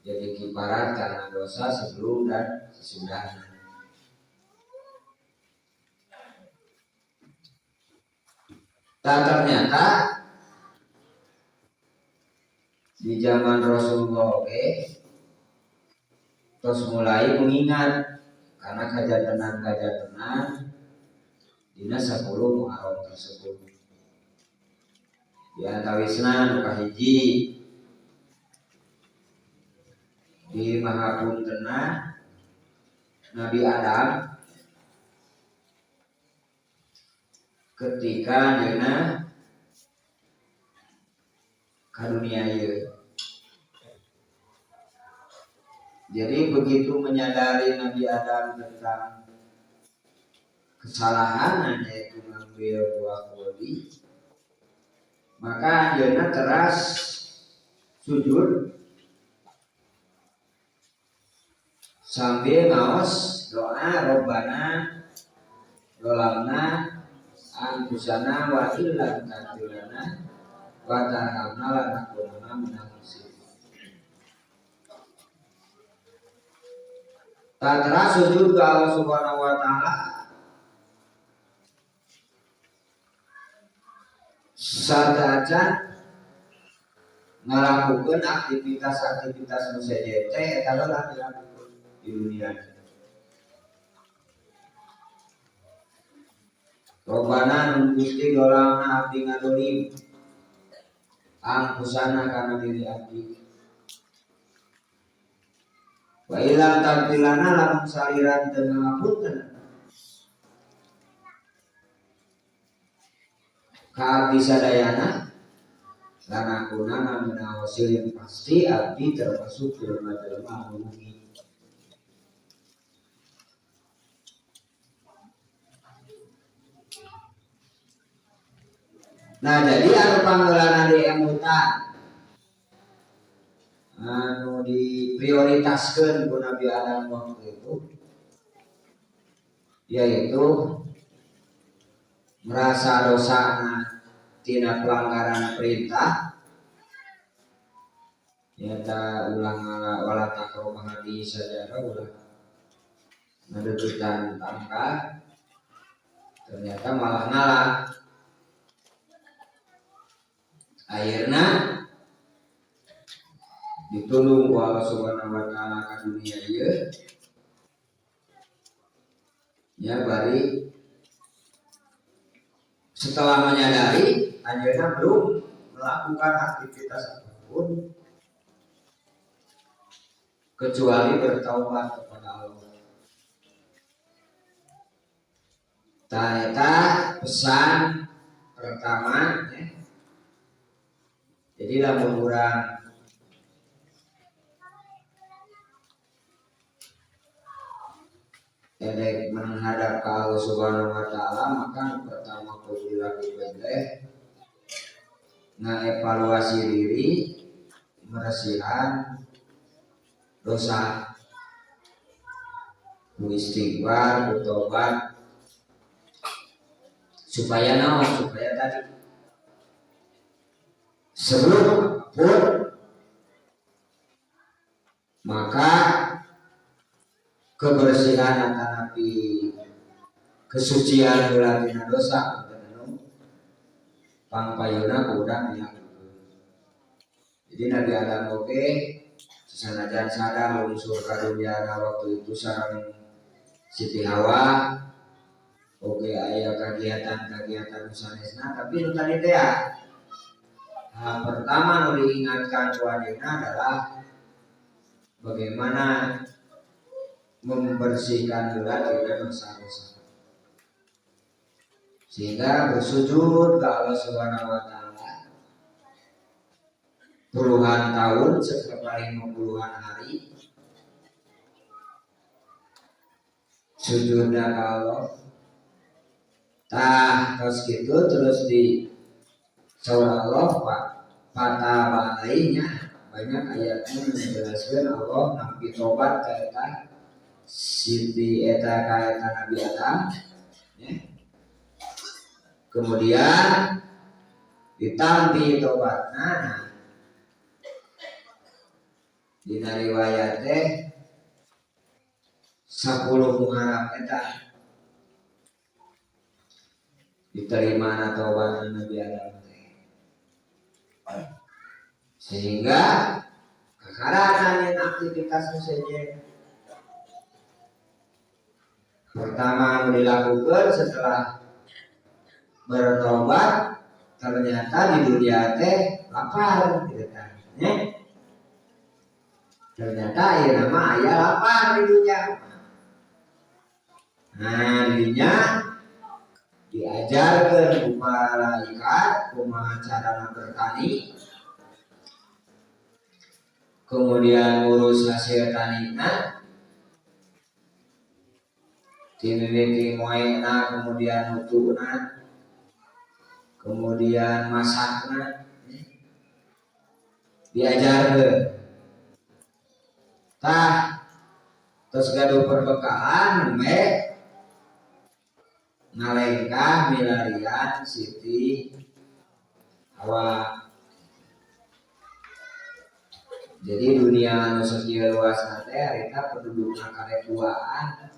jadi kiparat karena dosa sebelum dan sesudahnya. Dan ternyata di zaman Rasulullah terus mulai mengingat karena kajantenan-kajantenan dina 10 Muharram tersebut. Di antawisna nu kahiji di Mahapuntena Nabi Adam ketika dina ka dunia ieu. Jadi begitu menyadari Nabi Adam tentang kesalahan yaitu mengambil buah khuldi, maka anjeunna teras sujud sambil ngaos doa Robbana zalamna anfusana wa illam taghfir lana wa tarhamna lanakunanna minal khasirin. Tak teras sujud ke Allah Subhanahu wa taala saacan ngalakukeun aktivitas-aktivitas nu sejen teh eta heula dilakukeun di dunia. Robbana nun Gusti dolamna abdi ngadolim angkusana kana diri abdi. Wa ilam taghfirlana lamun saliran teu ngapunten ka abdi sadayana lanakunana minal khasirin, pasti abdi termasuk jelema-jelema anu rugi. Nah jadi anu panggeulana di emutan anu diprioritaskeun ku Nabi Adam waktu itu yaitu merasa dosana tina pelanggaran perintah nyata ulah ngala wala taqrabu hadis sajarah ulah ngadeukeutan tangka ternyata malah ngalah. Akhirna ditulung ku Allah Subhanahu wa taala ka dunia ieu ya bari setelah menyadari anjeunna belum melakukan aktivitas apapun kecuali bertaubat kepada Allah. Tah eta pesan pertama ya. Jadi lamun urang edek menghadap ke Allah Subhanahu wa taala, maka pertama kudu dilakukeun teh ngaevaluasi diri, meresihan dosa, istighfar, tobat, supaya naon, supaya tadi sebelum pun maka kebersihan atanapi kesucian heula tina dosa anu pangpayuna ku urang dilakukeun. Jadi Nabi Adam oge sanajan sadar lungsur ka dunia waktu itu sareng Siti Hawa oge aya kagiatan-kagiatan sanesna, tapi nu tadi teh ya, hal pertama nu diingatkan ku anjeunna adalah bagaimana membersihkan heula tina dosa-dosa sehingga bersujud ke Allah Subhanahu wa taala puluhan tahun sekitar 50-an hari sujudna ka Allah. Tah terus gitu terus di surah Allah Pak patah lainnya banyak ayatnya menjelaskan Allah nampi tobat ka eta Siti eta ka eta Nabi Adam ya. Kemudian ditampi tobatna. Nah, dina riwayat teh 10 Muharram eta diterima tobat Nabi Adam teh, sehingga kakarana aktivitas sejen pertama yang dilakukan setelah bertobat ternyata di dunia teh lapar gitu kan ya. Ternyata ya nama ayah lapar di dunia. Nah di dunia diajarkan ku malaikat kumaha carana bertani. Kemudian ngurus hasil tanina, timimiti moena, kemudian nutuna, kemudian masakna, diajarkeun. Tah, terus gaduh perbekalan nembe ngalengkah milarian Siti Hawa. Jadi dunia anu sakieu luasna teh harita pendudukna karek duaan.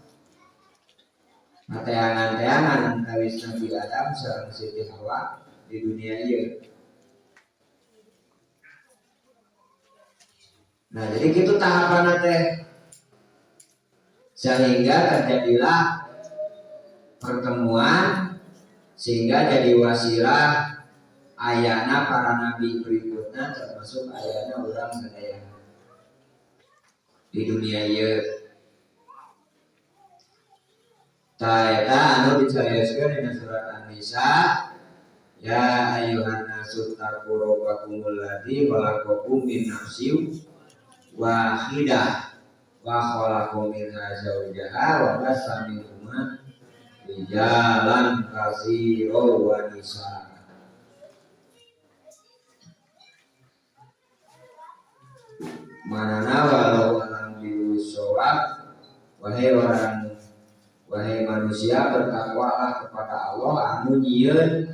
Mateangan-teangan antawis Nabi Adam sareng Siti Hawa di dunia ieu. Nah, jadi gitu tahapanna teh. Sehingga terjadilah pertemuan sehingga jadi wasilah ayana para nabi berikutnya termasuk ayana urang sadaya di dunia ieu. Tah eta anu dicarioskeun dina surat An-Nisa, ya ayyuhan nasu taqu rabbakumul ladzi khalaqakum min nafsin wahidah wa khalaqa minha zawjaha wa bassa minhuma rijalan katsiran wa nisaa. Manana walau alam biusawab, wahai orang, wahai manusia, bertakwalah kepada Allah anu nyieun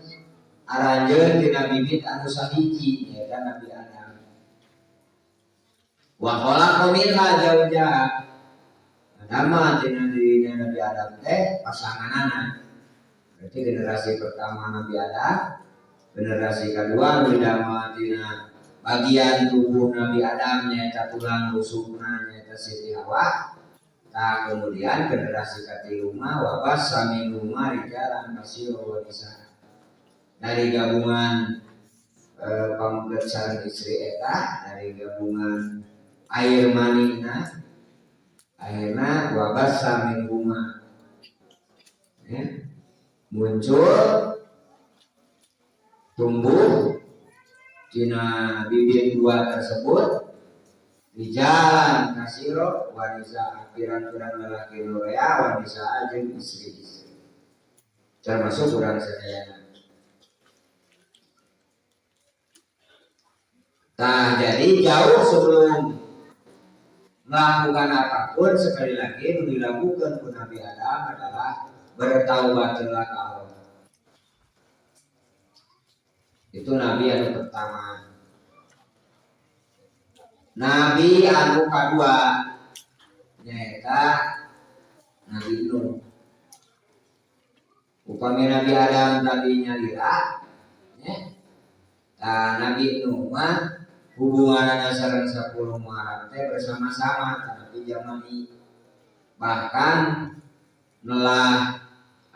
aranjeun tina bibit anu sahiji nyaeta Nabi Adam. Wa khalaqa minha zawjaha. Adama tina dirina Nabi Adam teh pasanganana. Berarti generasi pertama Nabi Adam, generasi kedua anu didamel tina bagian tubuh Nabi Adam nyaeta tulang rusukna nyaeta Siti Hawa. Tah kemudian generasi katilu mah wa bassa minhuma rijalan katsiran wa nisaa. Dari gabungan pameget sareng istri eta, dari gabungan air manina akhirna wa bassa minhuma, ya, muncul tumbuh tina bibit dua tersebut di jalan kasiro wanisa pirang-pirang lelaki lorea wanisa jeung istri-istri termasuk urang sadayana. Nah, jadi jauh sebelum melakukan apapun, sekali lagi yang dilakukan ku Nabi Adam adalah bertaubatlah ke Allah. Itu Nabi yang pertama. Nabi anu kadua nyaeta Nabi Nuh. Upami Nabi Adam tadi nyalira, ya. Tah Nabi Nuh mah hubunganna sareng 10 muharam teh bersama-sama tapi zaman ini. Bahkan nelah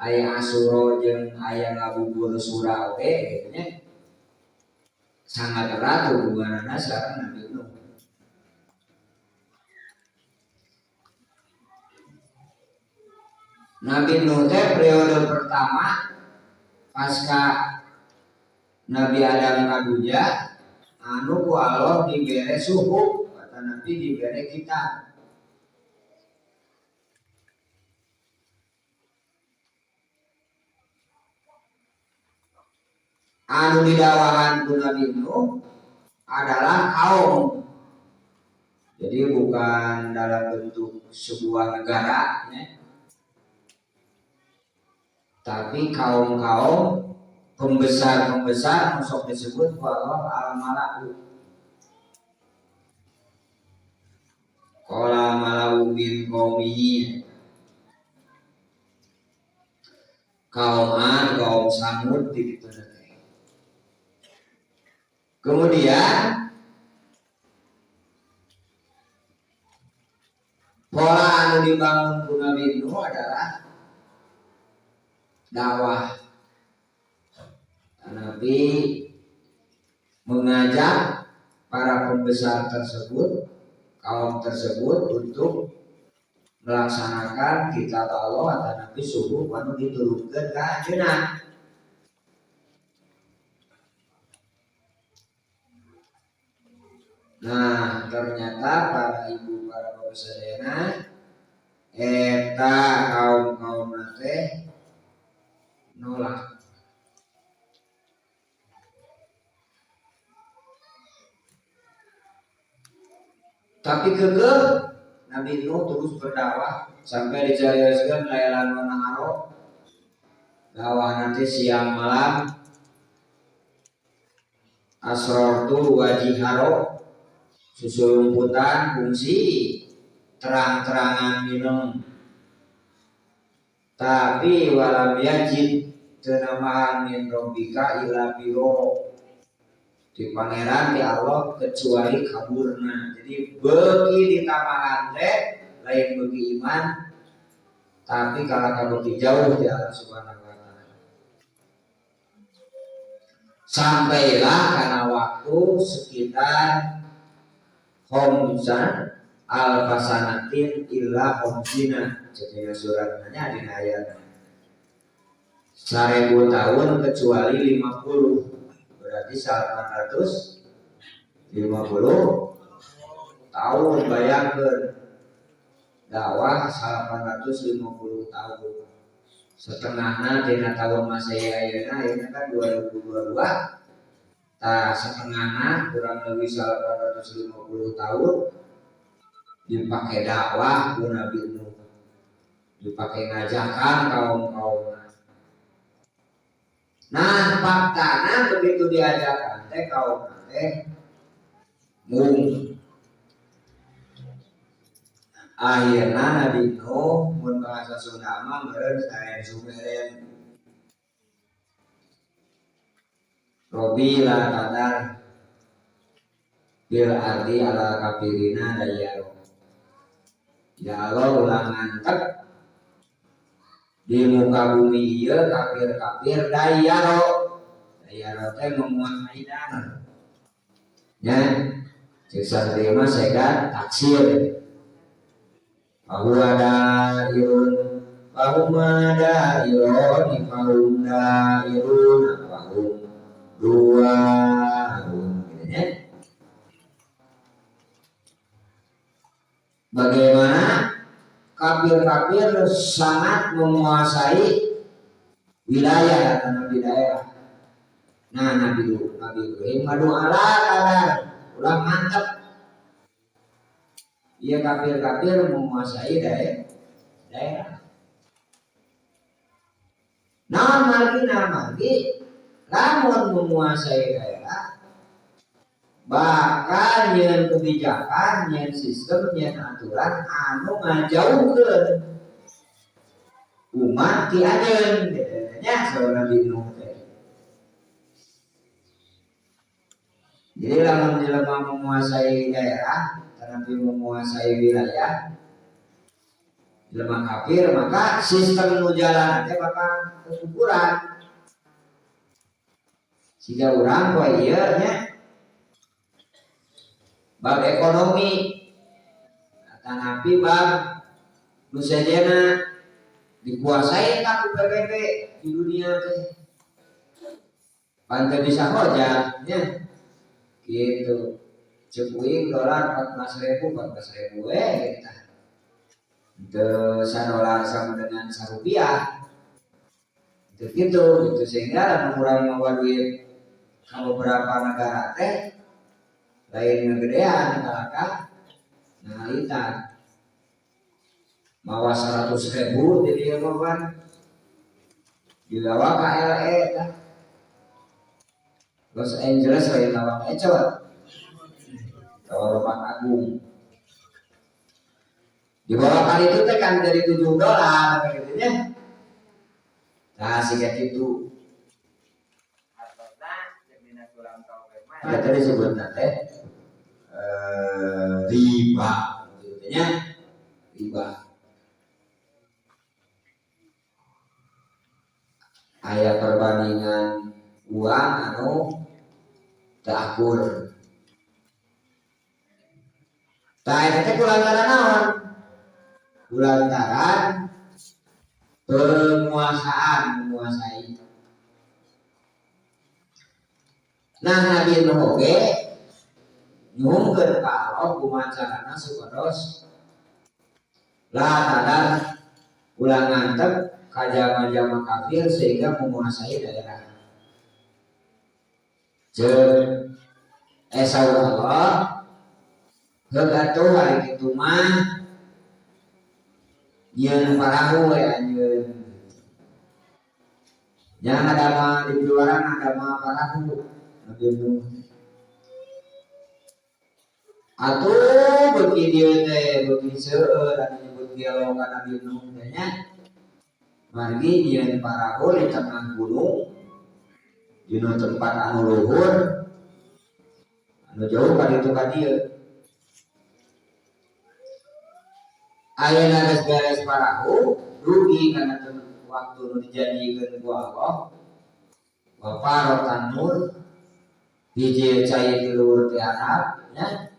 aya Asyura jeung aya ngabubur sura oge gitu nya. Sangat erat hubunganna sareng Nabi Nuh. Nabi Nuh teh periode pertama pasca Nabi Adam kaduja anu ku Allah dibere suhu kata Nabi dibere kitab. Anu didawahan ku Nabi Nuh adalah kaum. Jadi bukan dalam bentuk sebuah negara, ya. Tapi kaum-kaum pembesar-pembesar sok disebut ku Allah al-mala'u. Qala mala'u min qaumihi. Kaum Ad, kaum Samud gitu. Kemudian pola anu dibangun ku Nabi Nuh adalah dakwah. Nabi mengajak para pembesar tersebut, kaum tersebut untuk melaksanakan kitab Allah atau Nabi subuh anu diturunkeun ka anjeunna. Nah, ternyata para ibu, para bapak sadayana eta kaum-kaum teh nolak. Tapi kekeh Nabi Nuh terus berdakwah sampai dicarioskeun lailan wa naharo. Dakwah nanti siang malam. Asrartu wajiharo, susulumputan fungsi terang-terangan minum. Tapi walam yajid tenamahan min robbika ila biro. Di pangeran di Allah kecuali kaburna. Jadi beki ditamahan teh lain beki iman, tapi kalau kabeki jauh di Allah Subhanahu wa taala. Sampailah karena waktu sekitar khomsan alfasanatin illa khomsina. Jadi suratnya di ayatnya 1000 tahun kecuali 50. Berarti 850 tahun. Bayangkan dakwah 850 tahun. Setengahna dina tahun Masehi ayeuna, ayeuna kan 2022. Tah setengahna kurang lebih 850 tahun dipakai dakwah ku Nabi Nuh. Dipakai ngajakan kaum-kaum. Nah, faktana begitu diajakan teh kaum teh mung. Akhirna Nabi Nuh mun bahasa Sunda mah meureun saen sumeren. Robi la tadar bil ardi ala kafirina dayaro. Ya Allah ulah ngantek di muka bumi ieu kafir-kafir dayaro. Dayaro teh menguasai tanah. Nya ceuk santri mah segan taksir. Bahwa dairun, bahuma dairun, bahum dairun, bahum dua, gitu ya. Bagaimana kafir-kafir sangat menguasai wilayah atau nabi daerah. Nah, Nabi Ibrahim ngadoa lah, ulah mantap. Ia kafir-kafir menguasai daerah. Nah, margi, lamun menguasai daerah, bakal nyeun kebijakan, nyeun sistem, nyeun aturan anu ngajauhkeun umat ti anjeun, nya saur Nabi Nuh teh. Jadi lamun jelema menguasai daerah, tapi menguasai wilayah jelema kafir, maka sistem nu jalan teh bakal kekukuran. Siga urang poe ieu nya bab ekonomi tanapi bab nu sejenna dikuasai ka ku PBB di dunia teh. Pan teu bisa hojah nya gitu. Ceuk uing dolar 14.000, 14.000 we gitu. Teu sadolar sama dengan sarupiah. Gitu gitu gitu sehingga lamun urang mawa duit ka beberapa negara teh lain ngegedean kalakah ngalitan. Mawa 100.000 jadi mah pan dilawa ka LA tah. Los Angeles lain lawan ecot. Tawa Lemak Agung. Di bawah kali itu teh kan dari $7 gitu nya. Nah, siga kitu. Eta teh disebutna teh riba gitu nya. Riba. Aya perbandingan uang anu teu akur. Tah eta teh kulantaran naon? Kulantaran penguasaan, menguasai. Nah, Nabi Nuh oge Nyuhunkeun ka Allah kumaha carana supados la tadar ulah ngantep ka jalma-jalma kafir sehingga menguasai daerah. Ceuk saur Allah heug atuh hari kitu mah nyieun parahu we anjeun. Jangan ada mah di luaran ada mah parahu Nabi Nuh. Atuh beuki dieu teh beuki seueur anu nyebut gelo ka Nabi Nuh teh nya. Margi nyieun parahu di tengah gunung dina tempat anu luhur anu jauh ka ditu ka dieu. Ayeuna geus beres parahu rugi kana waktu nu dijanjikeun ku Allah. Wa farotan nur hiji cai di luhur ti Arab nya.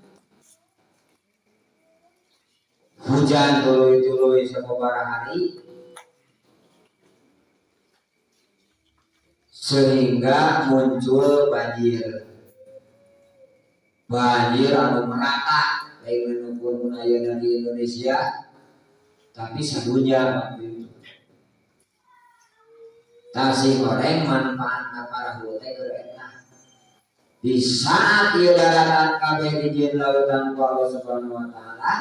Hujan tuluy-tuluy sababaraha hari sehingga muncul banjir. Banjir anu merata lain nu ayeuna di Indonesia tapi sadunya waktu itu. Tasih goreng manfaatna parahu teh keur eta. Di saat ieu daratan kabeh dijieun lautan ku Allah Subhanahu wa taala,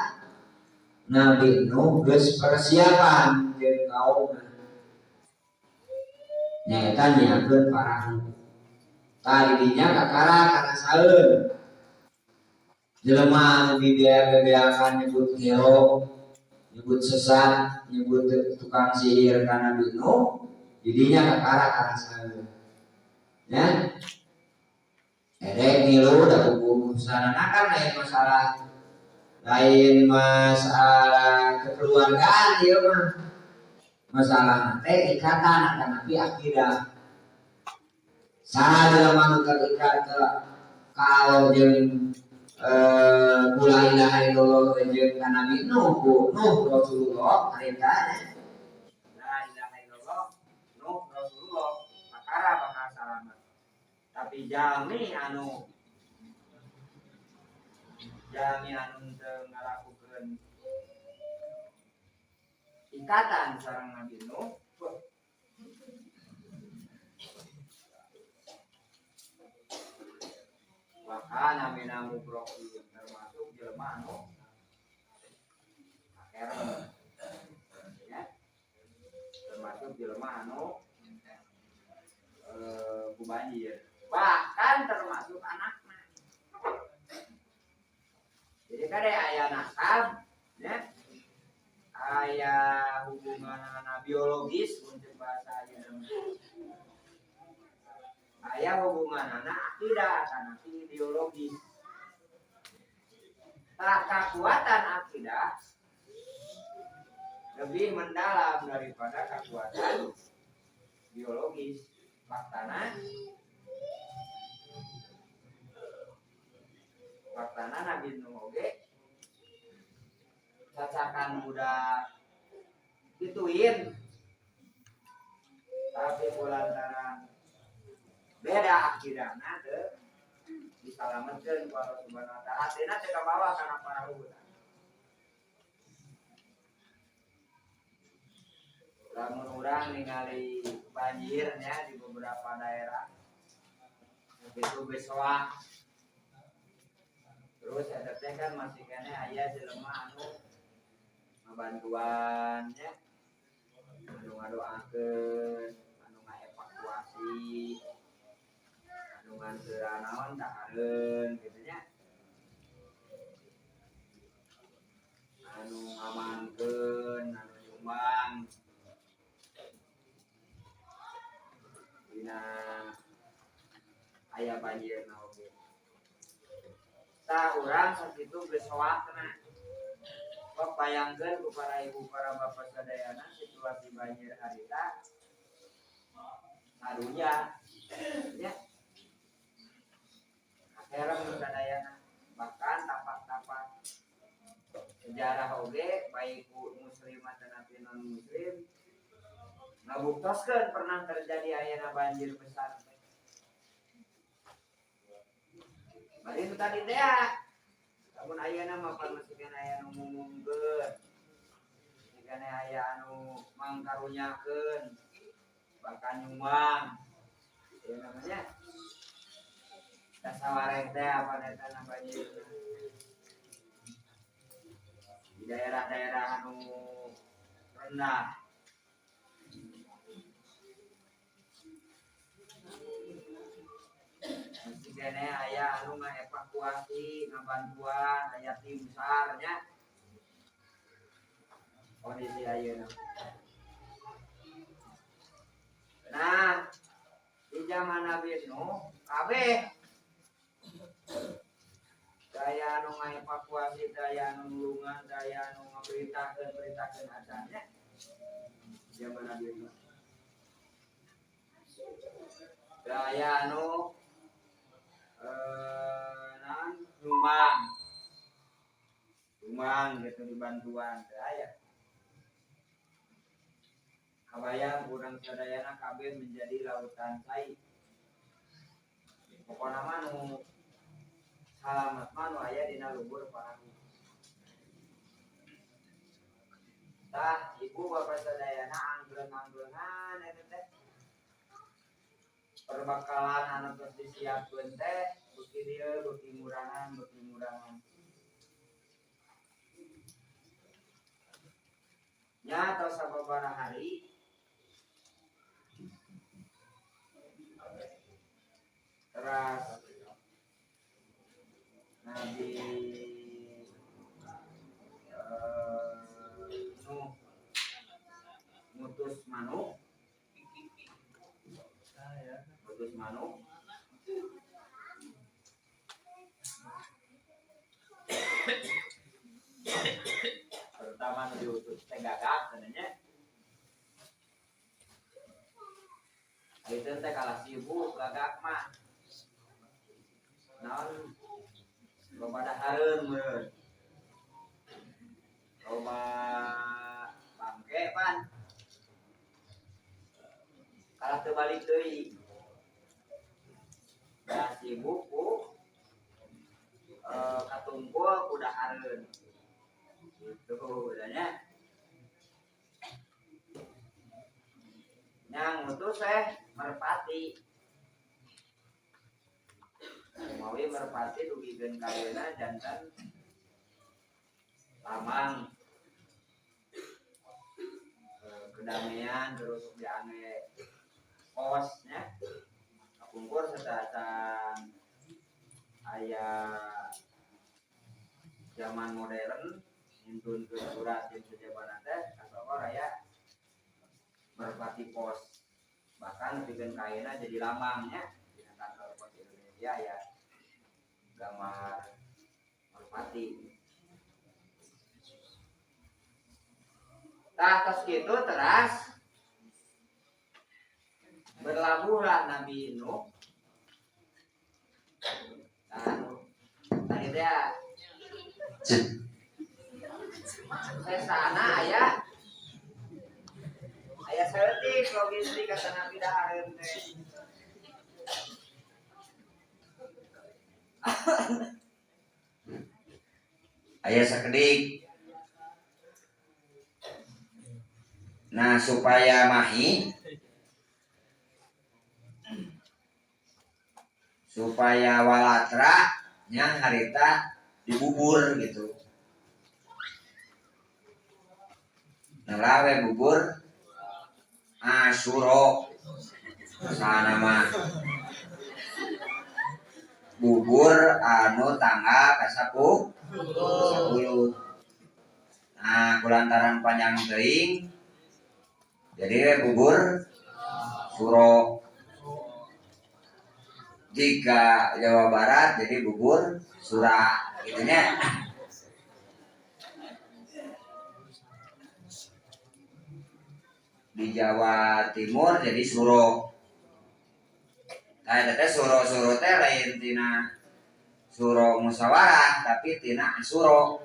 Nabi Nuh geus persiapan jeung kaumna. Nyaeta nyiapkeun parahu. Tah di dinya kakara karasaeun. Jelema anu dibeak-beakan nyebut gelo, nyebut sesat, nyebut tukang sihir ka Nabi Nuh, di dinya kakara karasaeun. Ya. Erek ngilu da kubusanana kan lain masalah kekeluargaan ieu mah. Masalah teh ikatan atanapi akidah. Saha jelema nu terikat ke ka Allah jeung la ilaha illallah jeung ka Nabi Nuh, ku Nuh Rasulullah harita la ilaha illallah Nuh Rasulullah makara bakal salamet. Tapi jalmi anu teu ngalakukeun ikatan sareng Nabi Nuh, bahkan amina mubroki termasuk jelema anu akerem ya, termasuk jelema anu ku banjir, bahkan termasuk anakna. Jadi kade aya nasab ya, aya hubungan biologis untuk bahasa ayeuna, aya hubungan anak akidah kana ideologis. Tah kekuatan akidah lebih mendalam daripada kekuatan biologis. Faktana Nabi Nuh oge cacakan budak gituin, tapi kulantaran beda akidahna teu disalametkeun ku Allah Subhanahu wa taala. Hatina teh kabawa kana parahu. Lamun urang ningali banjirnya di beberapa daerah itu besoak. Terus eta teh kan masih keneh aya jelema anu ngabantuan nya, anu ngadoakeun, anu ngaevakuasi, anu nganteran naon dahareun kitu nya, anu ngamankeun, anu nyumbang dina aya banjirna oge. Tah urang sakitu geus soakna. Kok bayangkeun ku para ibu para bapak sadayana situasi banjir harita sadunya ya. Akhirnya sadayana bahkan tapak-tapak sejarah oge baik ku muslim atanapi non muslim ngabuktoskeun pernah terjadi ayana banjir besar teh. Bari nu tadi teh Lamun ayeuna mah pan masih keneh aya nu ngumumkeun, masih keneh aya anu mangkarunyakeun, bahkan nyumbang. Ya namanya kasawareh teh apa eta namanya di daerah-daerah anu rendah. Masih keneh aya anu ngaevakuasi, ngabantuan, aya tim SAR nya. Kondisi ayeuna. Nah, di zaman Nabi Nuh, kabeh daya anu ngaevakuasi, daya anu nulungan, daya anu ngaberitakeun, beritakeun acannya zaman Nabi Nuh. Daya anu nyumbang, nyumbang gitu dibantuan daya. Kabayang kurang sadayana kabeh menjadi lautan cai. Pokona mah nu salamet mah nu aya dina luhur parahu. Tah, ibu bapak sadayana anggreng-anggrengan eta teh. Perbekalan anu tos disiapkeun teh beuki dieu beuki ngurangan, beuki ngurangan. Nya tos sababaraha hari teras Nabi Nuh ngutus manuk, ngutus manuk pertama nu diutus teh gagak cenah. Itu teh kalah sibuk gagak mah. Naon loba dahareun meureun. Loba bangke pan. Kalah teu balik deui. Da sibuk ku katumpul ku dahareun. Gitu udahnya. Yang ngutus teh merpati. Mawi merpati dugikeun ka ayeuna janten lamang kedamaian terus diange posnya kapungkur sateuacan aya zaman modern ngintunkeun surat jeung sajabana teh kasokor aya merpati pos bahkan nepikeun ka ayeuna jadi lambangnya dina kantor pos Indonesia ya gambar merpati. Tah tos kitu teras berlabuhlah Nabi Nuh. Nah, tadi teh sesana aya aya saeutik logistik kata Nabi dahareun teh. Aya sakedik. Nah, supaya mahi, supaya walatra nya harita dibubur gitu. Nah, lawe bubur Asyura sana mah bubur anu tanggal ka-10. Nah, kulantaran panjang teuing jadi bubur suro. Jika Jawa Barat jadi bubur sura gitunya. Di Jawa Timur jadi suro. Nah, eta teh suro-suro teh lain tina suro musyawarah tapi tina asuro.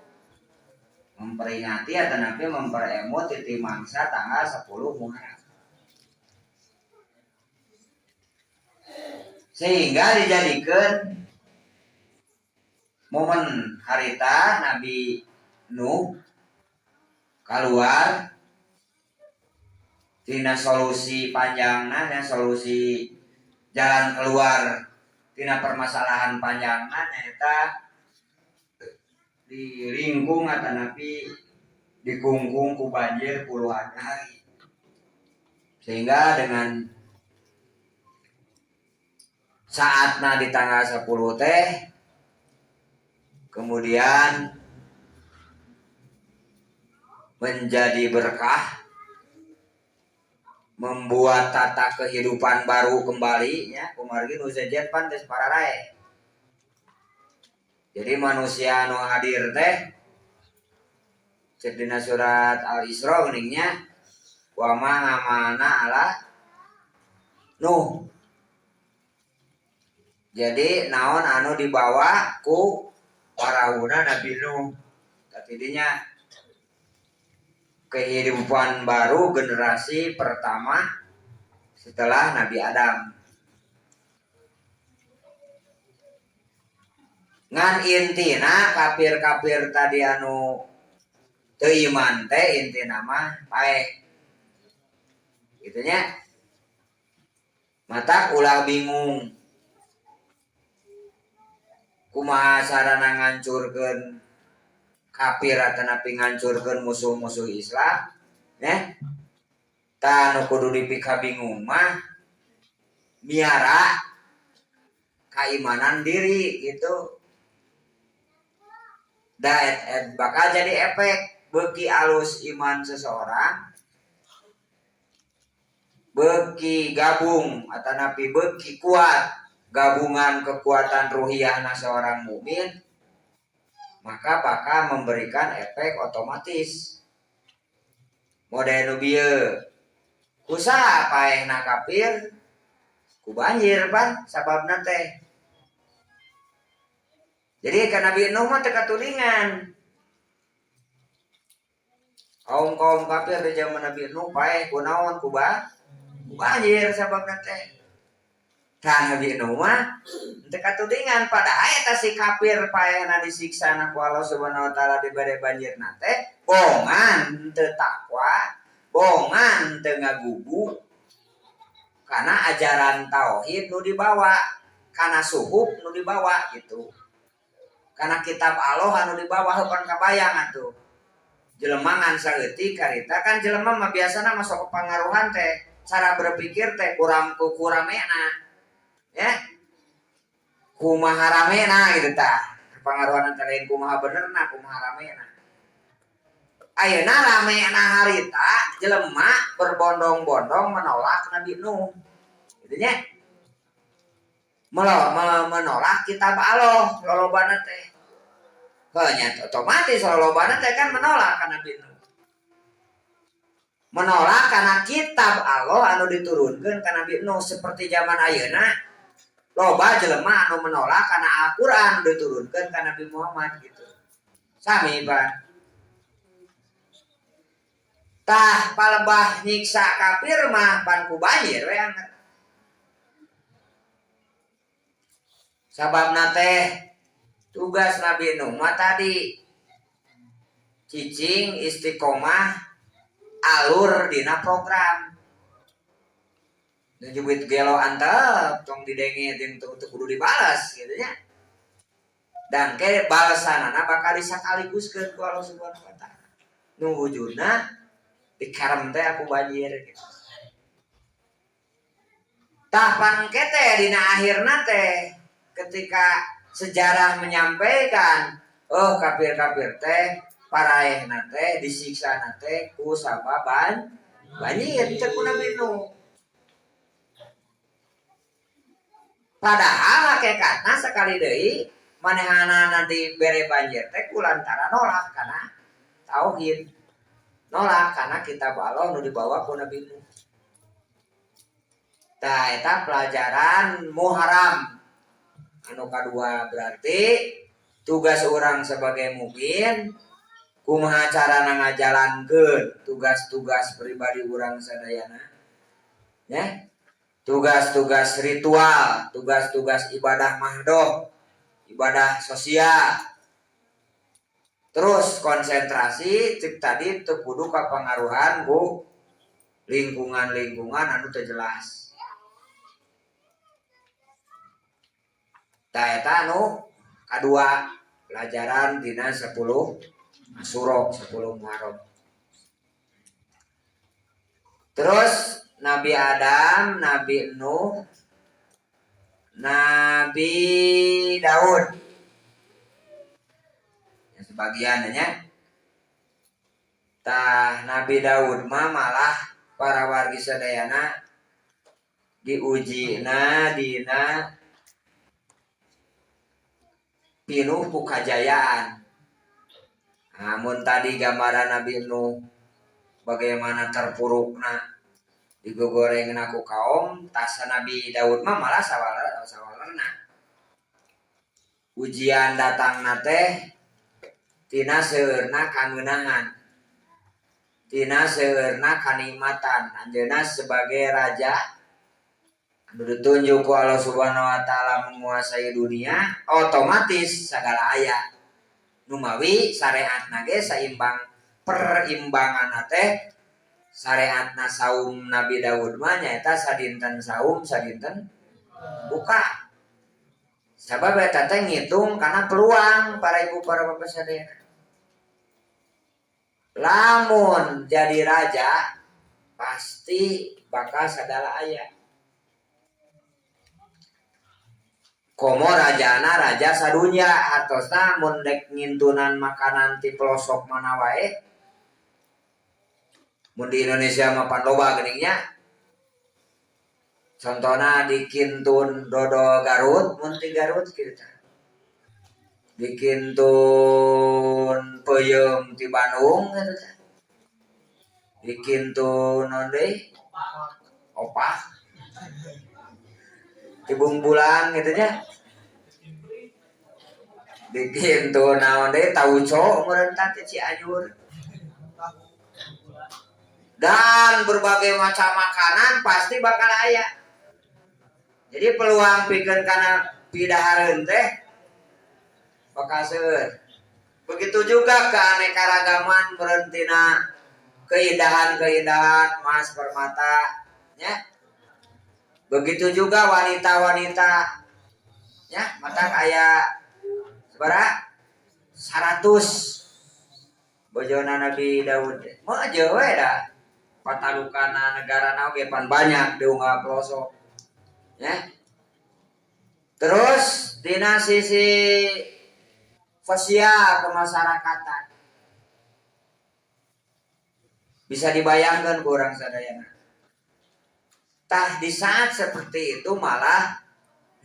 Memperingati atau napi memperemut titi mangsa tanggal 10 Muharram. Sehingga dijadikan Momen harita Nabi Nuh keluar tina solusi panjangna nya, solusi jalan keluar tina permasalahan panjangna nyaeta di lingkung atanapi dikungkung ku banjir puluhan hari, sehingga dengan saatna di tanggal 10 teh kemudian menjadi berkah, membuat tata kehidupan baru kembali nya. Kumargi nu sejen pan geus pararae. Jadi manusia nu hadir teh cek dina surat Al-Isra geuning nya, wa ma amana ala Nuh. Jadi naon anu dibawa ku parahuna Nabi Nuh. Tadinya kehidupan baru generasi pertama setelah Nabi Adam. Ngan intina kafir-kafir tadi anu teu iman teh intina mah paeh. Gitu nya. Matak ulah bingung kumaha sarana ngancurkeun kafir atanapi ngancurkeun musuh-musuh Islam nya. Tah nu kudu dipikabingung mah miara keimanan diri gitu. Da bakal jadi efek beuki alus iman seseorang, beuki gabung atanapi beuki kuat gabungan kekuatan ruhiyahna seorang mukmin, maka bakal memberikan efek otomatis. Model nu bieu kusaha paehna kafir ku banjir pan sababna teh. Jadi ka Nabi Nuh mah teu katulingan. Kaum-kaum kafir di zaman Nabi Nuh paeh ku naon ku banjir sababna teh. Tah Nabi Nuh mah teu katulingan, padahal eta si kafir paehna disiksa ku Allah Subhanahu wa taala dibere banjirna teh bongan teu takwa, bongan teu ngagugu karena ajaran tauhid nu dibawa, karena suhuf nu dibawa gitu. Karena kitab Allah anu dibawa heupan kabayang atuh. Jelema ngan saeutik karita kan jelema mah biasana masuk kepangaruhan teh, cara berpikir teh kurang kuramena. Ya. Kumaha ramena gitu tah. Kepangaruhan teh lain kumaha benerna, kumaha ramena. Ayeuna ramena harita jelema berbondong-bondong menolak Nabi Nuh. Gitu nya. Menolak kitab Allah lolobana teh. Heuh nya otomatis lolobana teh kan menolak ka Nabi Nuh. Menolak karena kitab Allah anu diturunkeun ka Nabi Nuh seperti zaman ayeuna loba jelema anu menolak karena Al-Qur'an diturunkeun ka Nabi Muhammad gitu. Sami Pak. Tah palebah nyiksa kafir mah pan ku banjir we anger. Sababna teh tugas Nabi Nuh mah tadi cicing istiqomah alur dina program. Nyebut gelo antep tong didenge jeung teu kudu dibalas gitu nya. Dan ke balasanana bakal disakaliguskeun ku Allah Subhanahu wa taala. Nu wujudna dikarem teh aku banjir gitu. Tah pangke teh dina akhirna teh ketika sejarah menyampaikan oh kafir-kafir teh paraehna teh disiksana teh ku sababan banjir teh ku Nabi Nuh. Padahal hakikatna sekali deui manehanana dibere banjir teh ku lantaran nolak kana tauhid. Nolak karena kitab Allah nu dibawa ku Nabi Nuh. Tah eta pelajaran Muharram anu kadua, berarti tugas orang sebagai mukmin kumaha carana ngajalankeun tugas-tugas pribadi urang sadayana ya, tugas-tugas ritual, tugas-tugas ibadah mahdoh Ibadah sosial. Terus konsentrasi cek tadi teu kudu kapangaruhan ku lingkungan-lingkungan anu teu jelas. Tah eta anu kadua pelajaran dina 10 Asyura, 10 Muharram. Terus Nabi Adam, Nabi Nuh, Nabi Daud. Ya, sebagiannya. Tah Nabi Daud mah malah para wargi sadayana diujina dina pinuh ku kajayaan. Namun tadi gambaran Nabi Nuh bagaimana terpurukna digogorengna ku kaum, tasa Nabi Daud mah malah sawalerna. Ujian datangna teh tina seueurna kangeunangan, tina seueurna kanikmatan. Anjeunna sebagai raja anu ditunjuk ku Allah Subhanahu wa taala menguasai dunia, otomatis sagala aya. Numawi syariatna ge saimbang, perimbanganna teh syariatna saum Nabi Daud mah nyaeta sadinten saum sadinten buka. Sabab eta teh ngitung kana peluang para ibu para bapak sadayana. Lamun jadi raja pasti bakal sagala aya. Komo rajana raja sadunya hartosna mun dek ngintunan makanan ti pelosok mana wae. Mun di Indonesia mah pan loba geuning nya. Contohna di Kintun dodol Garut, mun ti Garut kitu tah. Di Kintun peuyeum ti Bandung kitu tah. Di Kintun naon deui? Opak. Di Bungbulang gitu nya. Di Kintun naon deui? Tauco meureun tah ti Cianjur. Dan berbagai macam makanan pasti bakal aya. Jadi peluang pikeun kana pidahareun teh bakal seueur. Begitu juga keanekaragaman meureun tina keindahan-keindahan emas permata nya. Begitu juga wanita-wanita nya, mata aya sabaraha? 100 bojona Nabi Daud. Mah jeuh we da. Patalukana negarana oge pan banyak diunggah pelosok. Ya. Terus dina sisi sosial kemasyarakatan bisa dibayangkan ku urang sadayana. Tah di saat seperti itu malah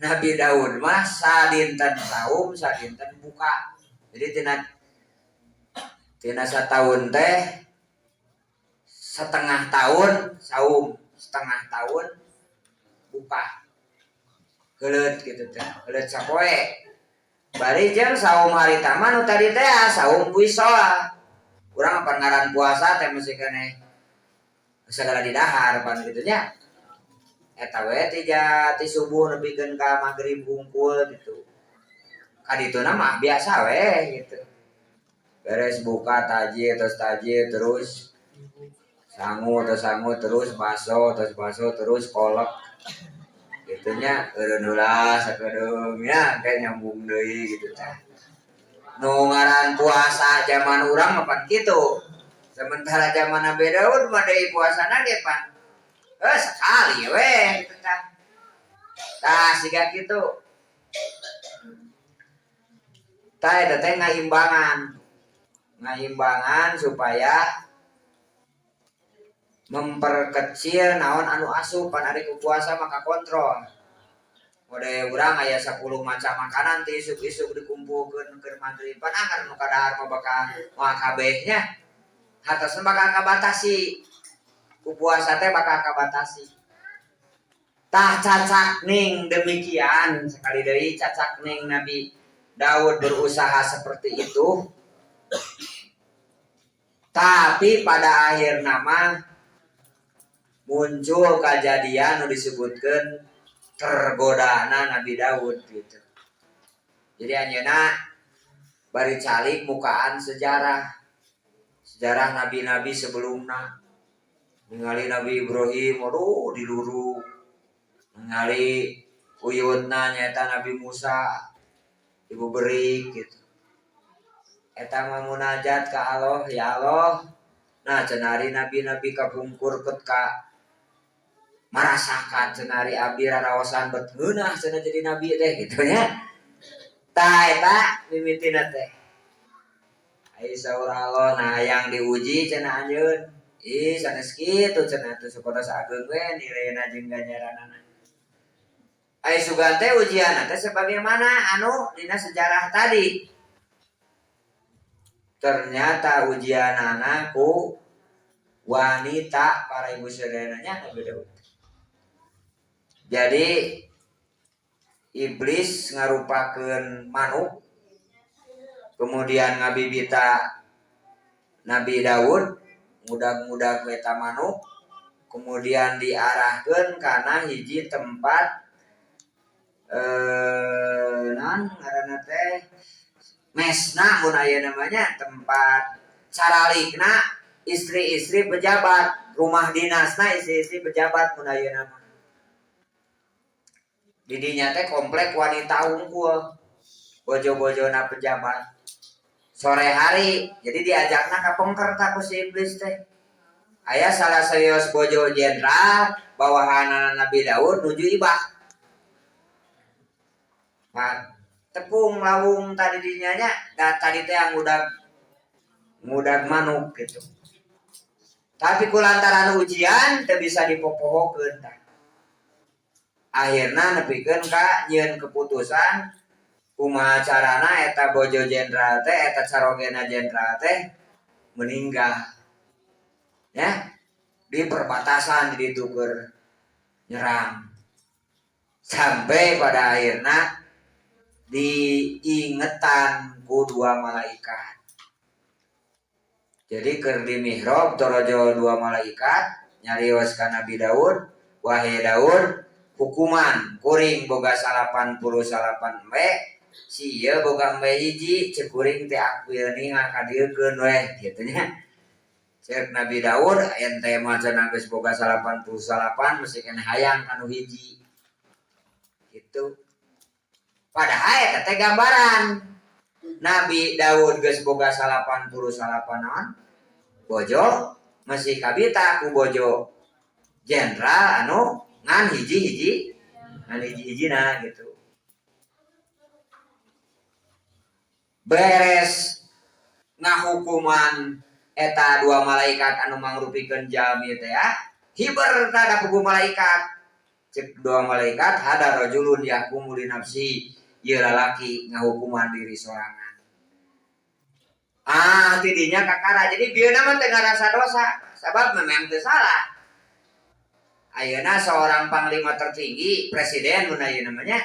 Nabi Daud mah sadinten saum sadinten buka. Jadi tina sataun teh setengah tahun saum, setengah tahun buka. Heuleut kitu teh, heuleut sapoe. Bari jeung saum harita mah nu tadi teh saum wisol. Urang apa ngaran puasa teh masih keneh segala didahar pan kitu nya. Eta we ti subuh nepikeun ka magrib hungkul gitu. Kadituna mah biasa we gitu. Beres buka tajil terus tajil terus sangu terus sangu terus baso terus baso terus kolek. Gitunya eureun heula sakedeung nya kayak nyambung deui gitu tah. Nu ngaran puasa zaman urang mah pan kitu. Sementara zaman Nabi Daud mah deui puasana ge pan sekali we gitu tah. Tah siga kitu. Tah eta teh ngaimbangan. Ngaimbangan supaya memperkecil naon anu asup pan ari ku puasa maka kontrol. Mode urang aya 10 macam makanan ti isuk-isuk dikumpulkeun keur maghrib pan anggar nu kadahar mah bakal moal kabeh nya. Hartosna bakal kabatasi. Ku puasa teh bakal kabatasi. Tah cacak ning demikian sekali deui cacak ning Nabi Daud berusaha seperti itu. Tapi pada akhirna mah muncul kejadian nu disebutkeun tergodana Nabi Daud gitu. Jadi anjeunna bari calik mukaan sejarah. Sejarah nabi-nabi sebelumna. Ningali Nabi Ibrahim, aduh diluru. Ningali uyutna nyaeta Nabi Musa dibeberik gitu. Eta mah munajat ka Allah, ya Allah. Nah cenah ari nabi-nabi kapungkur ket ka marasakan cenah ari abdi raraosan bet ngeunah cenah jadi nabi teh gitu nya. Tah eta mimitina teh. Ai saur Allah nah yang diuji cenah anjeun. Ih sanes kitu cenah teh supados ageung we nilaina jeung ganjaranana. Ai sugan teh ujianna teh sebagaimana anu dina sejarah tadi. Ternyata ujianana ku wanita para ibu saudaranya Nabi Daud. Jadi iblis ngarupakeun manuk, kemudian ngabibita Nabi Daud ngudag-ngudag eta manuk, kemudian diarahkeun kana hiji tempat naon ngaranna teh mesna mun aya namanya tempat caralikna istri-istri pejabat, rumah dinasna istri-istri pejabat mun aya nama. Di dinya teh komplek wanita unggul, bojo-bojona pejabat. Sore hari, jadi diajakna ka pengker ta ku si iblis teh. Aya salah sawios bojo jenderal bawahanana Nabi Daud nuju ibah. Nah, tepung lawung tadi dinya nya, da tadi teh yang ngudag manuk gitu. Tapi kulantaran ujian teu bisa dipopohokeun tah. Akhirna nepikeun ka nyieun keputusan kumaha carana eta bojo jenderal teh eta carogena jenderal teh meninggal. Ya, di perbatasan di ditu keur nyerang. Sampai pada akhirna diingetan ku dua malaikat. Jadi keur di mihrab torojo dua malaikat nyarios ka Nabi Daud, wahai Daud, hukuman kuring boga 89 embe, si ieu boga embe hiji, ceuk kuring teh akuilni ngakadiekeun weh kitu nya. Ceuk Nabi Daud ente mah cenah geus boga 89 mesti keneh hayang kanu hiji. Gitu. Padahal eta teh gambaran Nabi Daud geus boga 89 naon? Bojo masih kabita ku bojo jenderal anu ngan hiji-hiji, ngan hiji-hijina gitu. Beres ngahukuman eta dua malaikat anu mangrupikeun jalmi teh ya, hiber tada kubu malaikat. Cek dua malaikat hada rajulun yahkumu li nafsi, ieu lalaki ngahukuman diri sorangan. Ah, tidinya kakara. Jadi bieuna mah teu ngarasa dosa, sabab memang teu salah. Ayeuna seorang panglima tertinggi, presiden mun ayeuna namanya,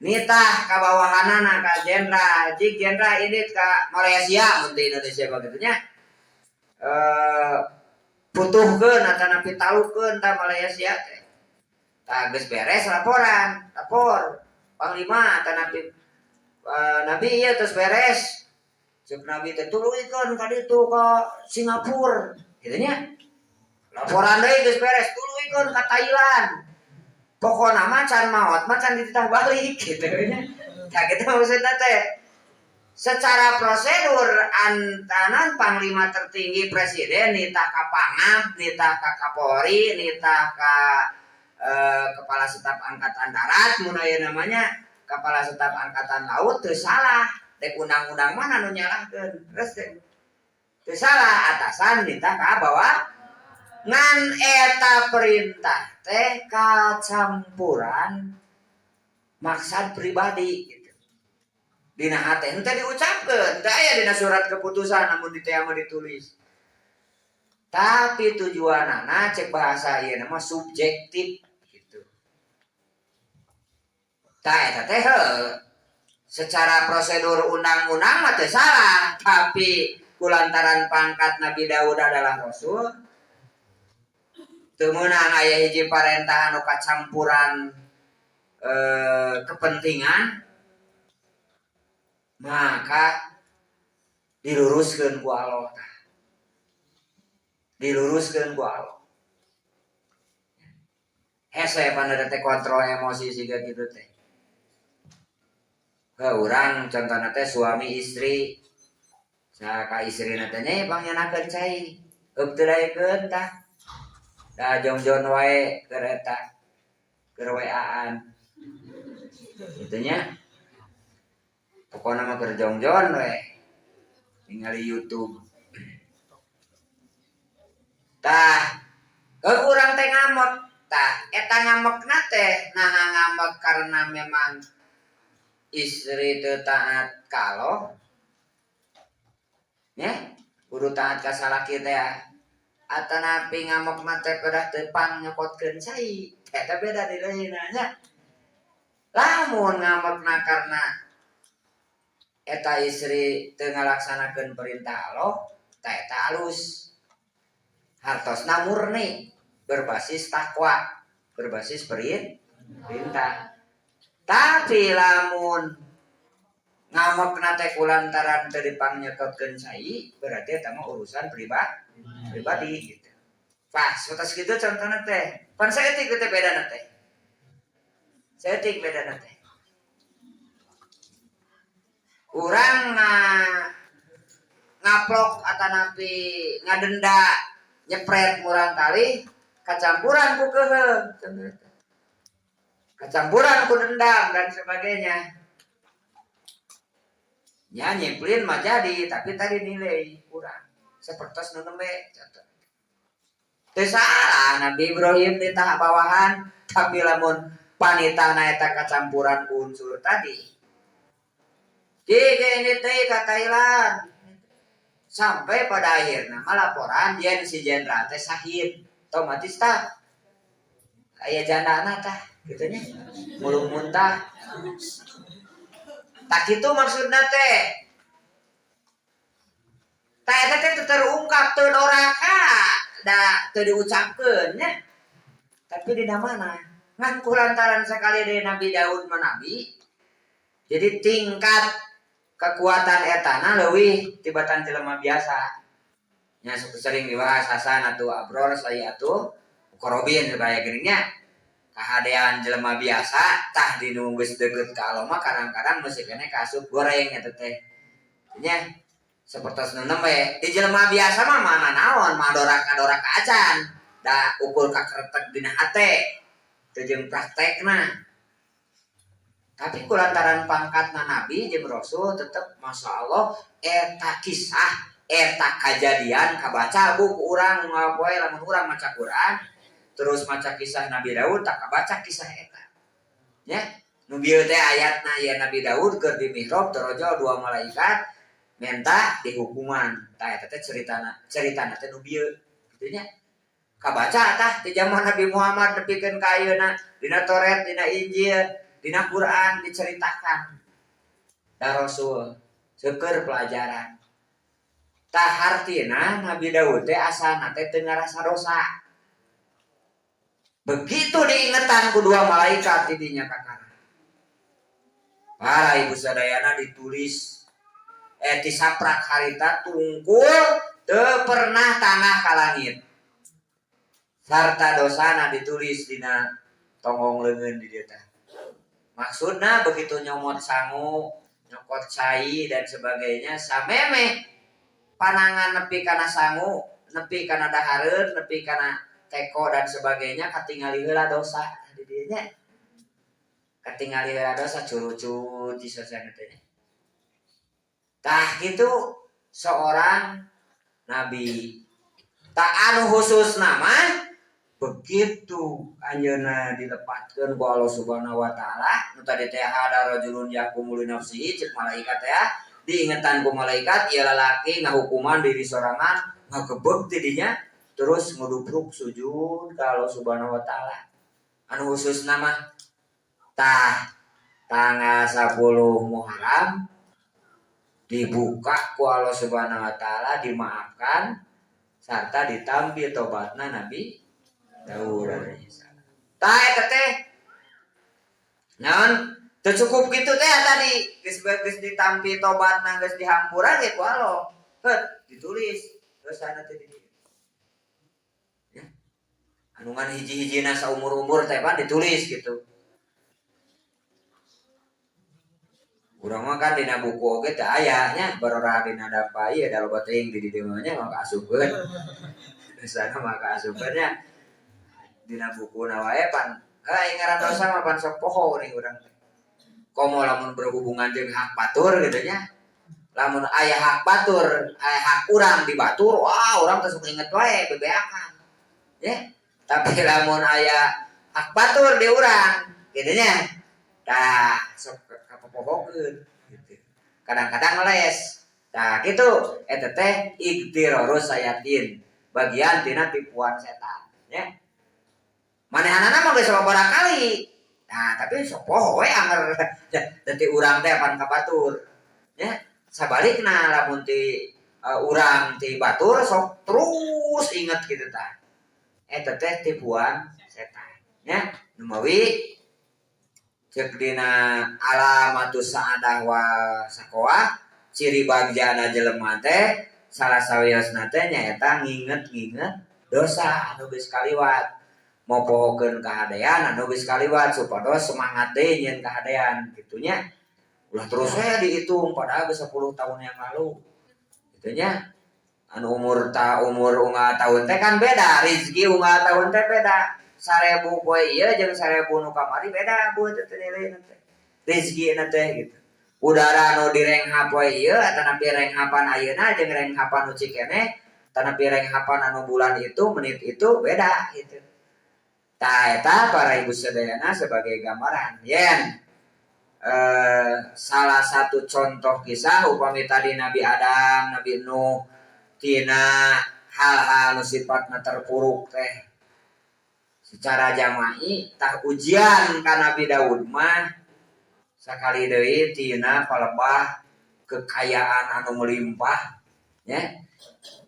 nitah ka bawahanana ka jenderal, jig jenderal ini ka Malaysia mun di Indonesia bagitunya. Putuhkeun atanapi talukeun ta Malaysia teh. Tah geus beres laporan, lapor panglima atanapi nabi ieu terus beres. Ceuk nabi teh tuluykeun ka ditu ka Singapura, kitu nya. Laporan deui geus beres, tuluykeun ka Thailand. Pokona mah can maot mah can dititah balik kitu nya. Tah kitu maksudna teh. Secara prosedur antanan panglima tertinggi presiden nitah ka Pangab, nitah ka Kapolri, nitah ka kepala staf angkatan darat mun aya namanya kepala staf angkatan laut teu salah. Dek undang-undang mana nu nyalahkeun? Terus teh teu salah atasan nitah ka bawah. Ngan eta perintah teh kacampuran maksad pribadi gitu. Dina hate henteu diucapkeun, teu aya dina surat keputusan namun di teh mah ditulis. Tapi tujuanana cek bahasa ieu mah subjektif gitu. Tah eta teh heuh. Secara prosedur undang-undang mah teu salah, tapi kulantaran pangkat Nabi Daud adalah rasul, teu meunang aya hiji parentah anu kacampuran kepentingan. Maka diluruskeun ku Allah tah. Diluruskeun ku Allah. Hese pandai teh kontrol emosi siga kitu teh. Heuh urang contohna teh suami istri. Sa ka istrina teh nya pangnyandakeun cai. Eup teu daekeun tah. Da jongjon wae keur eta keur WA-an. Kitu nya. Pokona mah keur jongjon we. Ningali YouTube. Tah, heuh urang teh ngamuk. Tah, eta ngamekna teh naha ngambek karena memang istri teu taat ka Allah. Nya, kudu taat ka salaki teh. Atanapi ngamekna teh pedah teu pang nyokotkeun cai. Eta beda nilainya nya. Lamun ngamekna karena eta istri teu ngalaksanakeun perintah Allah, tah eta alus. Hartosna murni, berbasis takwa, berbasis perintah. Tapi lamun ngamekna teh kulantaran teu dipangnyekeutkeun cai, berarti eta mah urusan pribadi gitu. Pas, atos kitu contohna teh. Pan saeutik teh bedana teh. Saeutik bedana teh. Urang ngaplok atanapi ngadenda nyepret murang kali kacampuran ku keuheul, kacampuran ku dendam dan sebagainya. Nya nyiplin mah jadi, tapi tadi nilai kurang. Sepertos nu nembe contoh. Teu salah Nabi Ibrahim di tahap bawahan, tapi lamun panitahna eta kacampuran ku unsur tadi. Di ini teh ka Thailand. Sampai pada akhirnya mah laporan yen si jenderal teh sahid. Otomatis tah aya jandana tah kitu nya. Mulung muntah. Tak kitu maksudna teh. Tah eta teh teu terungkap teu doraka da teu diucapkeun nya. Tapi dina mana? Ngan kulantaran sekali deui Nabi Daud mah nabi. Jadi tingkat kekuatan etana leuwih tibatan jelema biasa. Nya sering dibahas Hasan atau Abror saya atuh Muqorrobin sebaya geuning nya. Kahadean jelema biasa tah di nu geus deukeut ka Allah mah kadang-kadang masih keneh kaasup goreng eta teh. Nya sapertos nu nembe di jelema biasa mah mana naon mah doraka-doraka acan da ukur kakretek dina hate teu jeung praktekna. Tapi kulantaran pangkatna nabi jeung rasul tetep masya Allah eta kisah eta kajadian kabaca bu ku urang unggal poe lamun urang maca Quran terus maca kisah Nabi Daud tak kabaca kisah eta. Nya nu bieu teh ayatna aya Nabi Daud keur di mihrab torojol dua malaikat menta dihukuman. Tah eta teh ceritana teh nu bieu kitu nya. Kabaca tah di zaman Nabi Muhammad nepikeun ka ayeuna dina Taurat, dina Injil, dina Quran diceritakan. Da Rasul seueur pelajaran. Tah hartina Nabi Daud teh asalna teh teu ngarasa dosa. Begitu diingetan ku dua malaikat di dinya kakara. Para ibu sadayana ditulis tisaprak harita tungkul teu pernah tanah ka langit. Sarta dosana ditulis dina tonggong leungeun di dieu teh. Maksudna begitu nyomot sangu, nyokot cai dan sebagainya samemeh panangan nepi kana sangu, nepi kana dahareun, nepi kana teko dan sebagainya katingali heula dosa di dieu nya. Katingali heula dosa curucut di sosial teh. Tah kitu seorang nabi. Tak anu khusus nama begitu anjeunna dilepatkeun ku Allah Subhanahu wa taala nu tadi teh ada rajulun yahkumu li nafsihi ceuk malaikat teh diingetan ku malaikat ieu lalaki ngahukuman diri sorangan ngagebeg ti dinya terus ngudupruk sujud ka Allah Subhanahu wa taala anu khusus nama tah tanggal 10 Muharram dibuka ku Allah Subhanahu wa taala dimaafkan serta ditampi tobatna Nabi Daud alaihi salam. Tah eta teh naon Teu cukup kitu teh tadi geus geus ditampi tobatna geus dihampura ge ku Allah. Heut ditulis dosana teh di dieu. Ya. Anu ngan hiji-hijina saumur-umur teh pan ditulis gitu. Urang mah kan dina buku oge teu aya nya barora dina dapa ieu da loba teuing di dieu mah nya mah kaasupkeun. Dosana mah kaasupkeun nya. Dina bukuna wae pan ai ngaran dosa mah pan sok poho geuning urang teh. Komo lamun berhubungan jeung hak batur gitu nya. Lamun aya hak batur, aya hak urang di batur, wah urang teh sok inget wae bebeakan. Ya. Tapi lamun aya hak batur di urang gitu nya. Tah sok kapopohokeun gitu. Kadang-kadang les. Tah kitu eta teh iktirarus sayatin, bagian tina tipuan setan nya. Manehanana mah geus sababaraha kali. Nah, tapi sok poho we anger teh urang teh pan ka batur. Nya, sabalikna lamun ti urang ti batur sok terus inget kitu tah. Eta teh tipuan setan nya. Numawi cek dina alamatus saadah wa sakoah ciri bagjana jelema teh salah sawiosna teh nyaeta nginget-nginget dosa anu geus kaliwat. Mopohokeun kahadean anu geus kaliwat supados semangat deui nyieun kahadean kitu nya. Ulah terus we dihitung padahal geus 10 tahun yang lalu. Kitu nya. Anu umur ta umur unggal tahun teh kan beda, rezeki unggal tahun teh beda. 1000 poe ieu jeung 1000 nu kamari beda bu teh nilai teh. Rezekina teh gitu. Udara nu direngha poe ieu atanapi renghapan ayeuna jeung renghapan nu cikeneh, atanapi renghapan anu bulan itu menit itu beda gitu. Tah eta para ibu sadayana sebagai gambaran yen salah satu contoh kisah upami tadi Nabi Adam, Nabi Nuh tina hal-hal nu sifatna terpuruk teh secara jama'i tah ujian ka Nabi Daud mah sakali deui tina palebah kekayaan anu melimpah nya.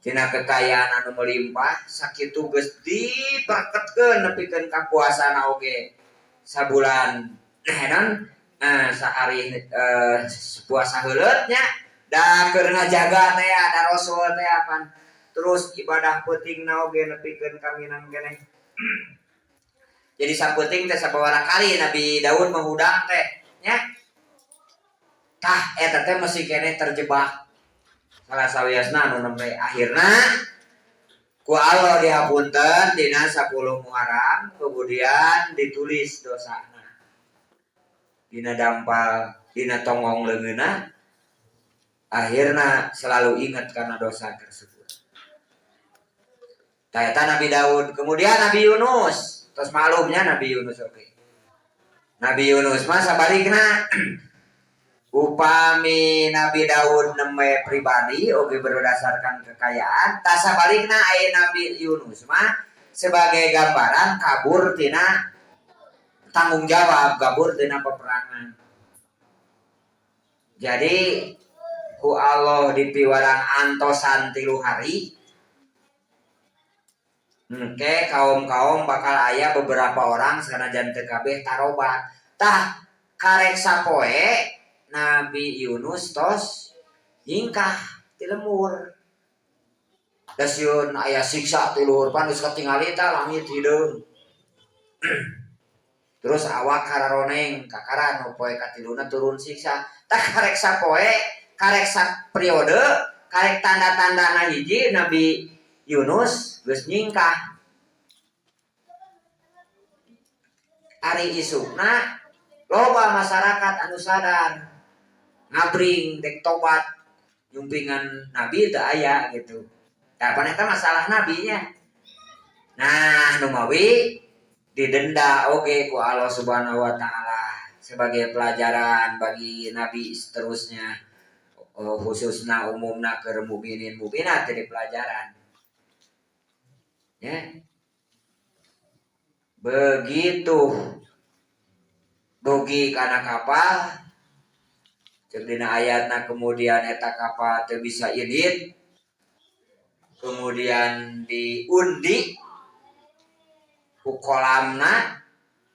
Tina kekayaan anu melimpah sakitu geus diperketkeun nepikeun ka puasana oge sabulan non sahari puasa heuleut nya da keur ngajaga teh da rasul teh pan terus ibadah peutingna oge nepikeun ka minang keneh. Jadi sapeuting teh sababaraha kali Nabi Daud menghudang teh nya. Tah eta teh masih keneh terjebak. Salah sawiosna anu nembe akhirna ku Allah dihapunten dina 10 Muharram kemudian ditulis dosana. Dina dampal dina tonggong leungeunna akhirna selalu ingat karena dosa tersebut. Tah eta Nabi Daud, kemudian Nabi Yunus, terus maklumnya Nabi Yunus oke. Nabi Yunus mah sabalikna upami Nabi Daud nembe pribadi oge berdasarkan kekayaan, tah sabalikna aya Nabi Yunus mah sebagai gambaran kabur tina tanggung jawab, kabur tina peperangan. Jadi ku Allah dipiwarang antosan 3 hari. Engke kaum-kaum bakal aya beberapa orang sanajan teu kabeh tarobat. Tah karek sapoe Nabi Yunus tos nyingkah ti lemur. Da sieun aya siksa ti luhur pan geus katingali tah langit hideung. Terus awak kararoneng kakara nu poe katiluna turun siksa. Tah karek sapoe, karek saperiode, karek tanda-tandana hiji Nabi Yunus geus nyingkah. Ari isukna loba masyarakat anu sadar ngabring dek tobat nyumpingan Nabi teu aya gitu. Tah pan eta masalah nabinya. Nah, numawi didenda oge ku Allah Subhanahu wa taala sebagai pelajaran bagi nabi seterusnya, khususna umumna keur mukminin mukminat jadi pelajaran. Ya. Begitu dugi kana kapal ceuk dina ayatna kemudian eta kapal teu bisa indit kemudian diundi ku kolamna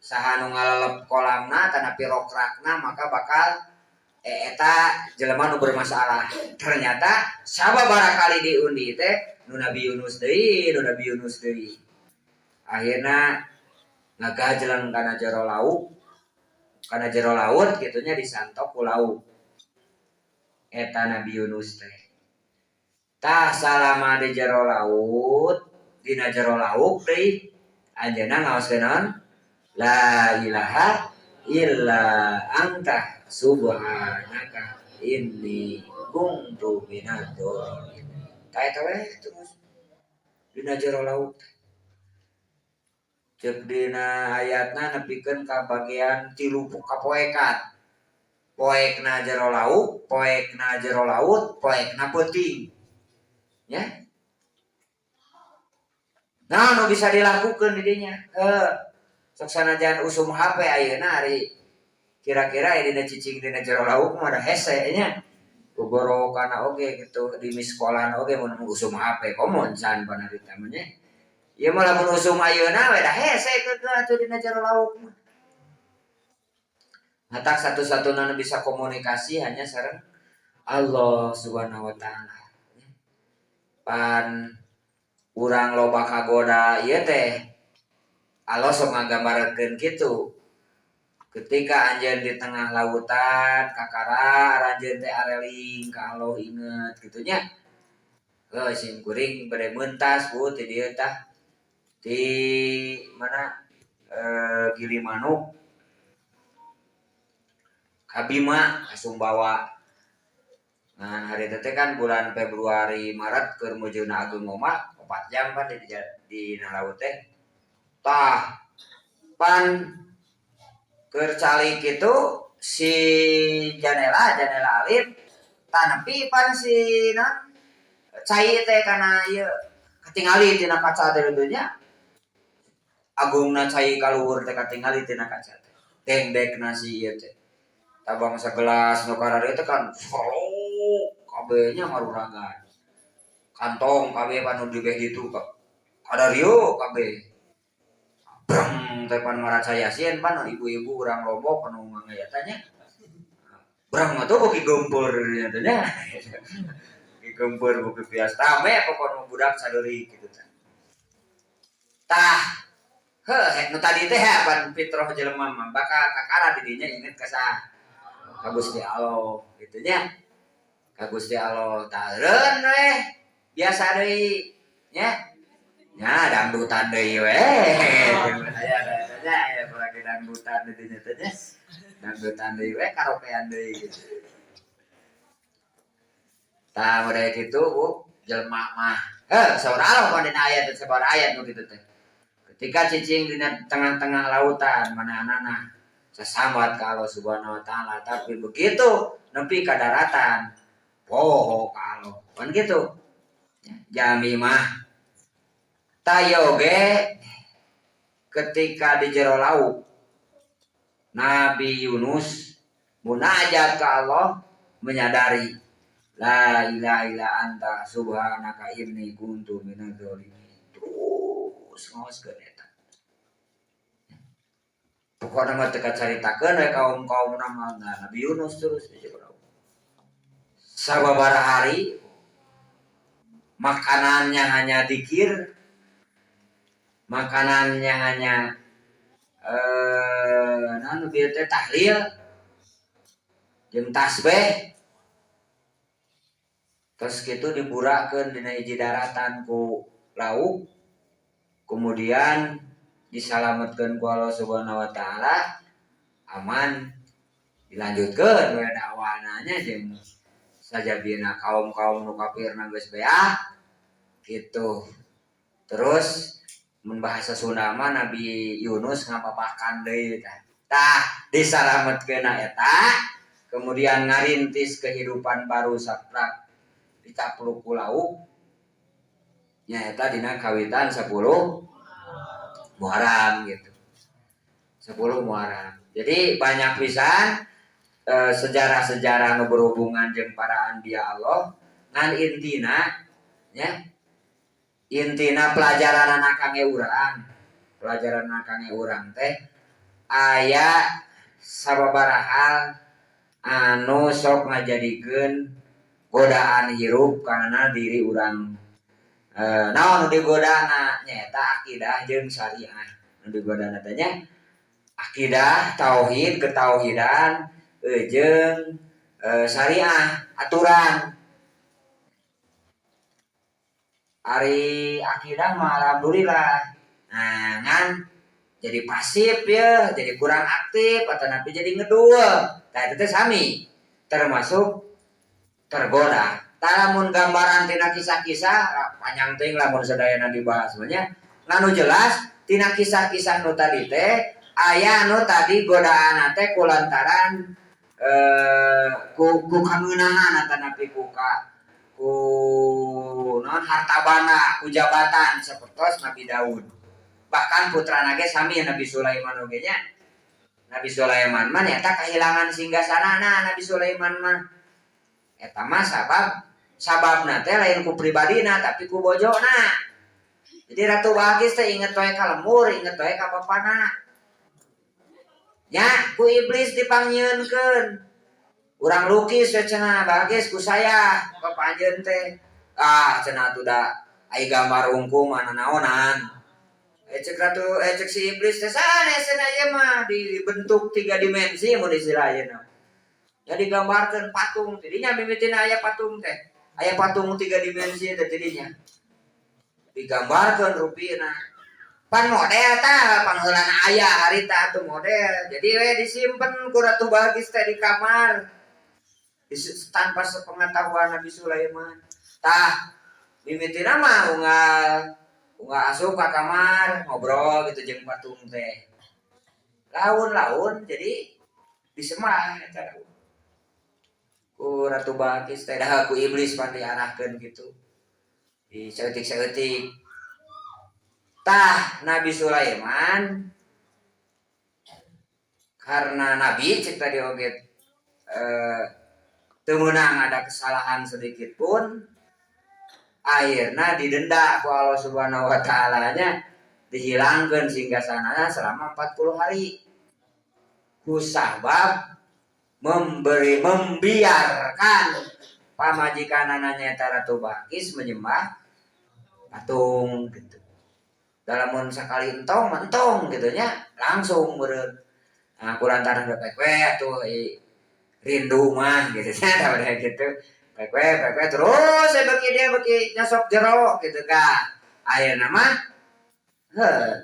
Saha nu ngalelep kolamna tanapi rokrakna maka bakal eta jelema nu bermasalah. Ternyata sababaraha kali diundi teh nu Nabi Yunus deui, nu Nabi Yunus deui. Akhirna ngagajleng kana jero laut, kana jero laut kitu nya disantok ku laut. Eta Nabi Yunus teh. Tah salama di jero laut, dina jero laut deui anjeunna ngaoskeun naon? La ilaha illa anta subhanaka inni kuntu minadz zalimin. Tah eta we terus dina jero laut. Ceuk dina ayatna nepikeun ka bagian 3 kapoekan. Poekna jero laut, poekna jero laut, poekna peuting. Ya. Nah, nu bisa dilakukeun di dinya. Sok sanajan usum HP ayeuna ari kira-kira dina cicing dina jero laut mah da hese nya. Gogorokana oge gitu di miskolan oge mun usum HP komo can panarita mah nya. Ieu mah lamun usum ayeuna we da hese kitu atuh dina jero laut mah. Matak satu-satuna nu bisa komunikasi hanya sareng Allah Subhanahu wa taala. Pan urang loba kagoda ieu teh Allah sok ngagambarkeun kitu. Ketika anjeun di tengah lautan kakara anjeun teh areling ka Allah inget kitu nya. Heuh sim kuring bade meuntas bu ti dieu tah. Di mana Gilimanuk ka Bima ka Sumbawa. Nah, hari teh kan bulan Februari Maret keur mujuna ageung omah 4 jam kan di laut teh. Tah pan keur calik kitu si janela alit tanepi pan si naon cai teh kana ieu katingali tina kaca teh ditu nya. Agungna cai kaluhur teh katingali tina kaca teh. Dengdekna si ieu teh. Tabang sagelas nu kararieu teh kan solok kabeh nya maruragan. Kantong kabeh pan nu dibeh ditu kadarieu kabeh. Breng teh pan maraca yasin pan ibu-ibu urang Lombok anu ngayata nya. Breng atuh beuki geumpeur nya teh nya. Beuki geumpeur beuki bias rame pokona budak sadeurik kitu teh. Tah heuh nu tadi teh pan fitrah jelema mah bakal kakara di dinya inget ka saha? Ka Gusti Allah kitu nya. Ka Gusti Allah tah eureun we biasa deui nya. Nya dangdutan deui we. Aya nya aya lagi dangdutan di dinya teh nya. Dangdutan deui we karaokean deui gitu. Tah model kitu Bu, jelema mah. Heuh saur Allah mah dina ayat teh sabaraha ayat nu kitu teh. Ketika cicing dina tengah-tengah lautan manahanana sesambat ka Allah Subhanahu wa taala, tapi begitu nepi ka daratan poho ka Allah. Kan kitu. Jami mah tayoge ketika di jero laut Nabi Yunus munajat ke Allah menyadari la ilaha illa anta subhanaka inni kuntu minadz zalimin. Terus ngaoskeun eta. Pokokna mah teu kacaritakeun we kaum-kaumna mah Nabi Yunus terus di jero laut. Sababaraha hari makanannya hanya dikir, makanannya hanya naon bieu teh tahlil jeung tasbih. Terus kitu diburakeun dina hiji daratan ku lauk, kemudian disalametkeun ku Allah Subhanahu wa taala, aman, dilanjutkeun we dakwahna nya jeung sajabina kaum-kaum nu kafirna geus beah gitu. Terus mun bahasa Sunda mah Nabi Yunus ngapapakan deui tah. Tah disalametkeunna eta, kemudian ngarintis kehidupan baru saprak dicapluk ku lauk nyaeta dina kawitan 10 Muharram gitu. 10 Muharram. Jadi banyak pisan sejarah-sejarah nu berhubungan jeung para anbiya Allah ngan intina nya intina pelajaran kangge urang, pelajaran kangge urang teh Aya sababaraha anu sok ngajadikeun godaan hirup kana diri urang. Naon nu digodana nyaeta akidah jeung syariah. Nu digodana teh nya akidah, tauhid, ketauhidan jeung syariah, aturan. Ari akidah mah alhamdulillah. Nah, ngan jadi pasif ya, jadi kurang aktif atau napi jadi ngedul. Tah eta teh sami termasuk tergoda. Lamun gambaran tina kisah-kisah panjang teuing lamun sadayana dibahas mah nya. Nganu jelas tina kisah-kisah nu tadi teh aya nu tadi godaanna teh kulantaran ku kangeunahan atanapi ku naon harta banda, ku jabatan sapertos Nabi Daud. Bahkan putrana ge sami Nabi Sulaiman oge nya. Nabi Sulaiman mah nyata kehilangan singgasanana Nabi Sulaiman mah. Eta mah sababna teh lain ku pribadina tapi ku bojona. Jadi Ratu Balkis teh inget wae ka lembur, inget wae ka bapana. Nya ku iblis dipangnyieunkeun. Urang lukis we cenah Balkis ku saya bapak anjeun teh. Ah cenah atuh da ai gambar hungkul mah nanaonan. Cek ratu, cek si iblis teh sanes cenah ieu mah dibentuk 3 dimensi mun istilah ayeuna. Jadi gambarkeun patung, tidinya mimitina aya patung teh. Aya patung 3 dimensi teh tidinya. Digambarkeun rupina. Pan model tah pangheulana aya harita atuh model. Jadi we disimpen ku Ratu Balkis teh di kamar. Tanpa sepengetahuan Nabi Sulaiman. Tah mimitina mah unggal asup ka kamar ngobrol gitu jeung patung teh. Laun-laun jadi disembah eta ku Ratu Balkis teh dah ku iblis pan diarahkeun gitu. Di saeutik-saeutik. Tah Nabi Sulaiman karena nabi cek tadi oge teu meunang ada kesalahan sedikit pun, akhirnya didenda ku Allah Subhanahu wa taala nya, dihilangkeun singgasanana selama 40 hari. Kusabab membiarkan pamajikanana nyaeta Ratu Balkis menyembah patung gitu. Dalam sakali entong entong gitu nya langsung meureun. Nah, kulantaran pek we atuh rindu mah gitu nya tah gitu. Pek we terus saya beki dia beki nyosok jero gitu kan. Akhirna mah heuh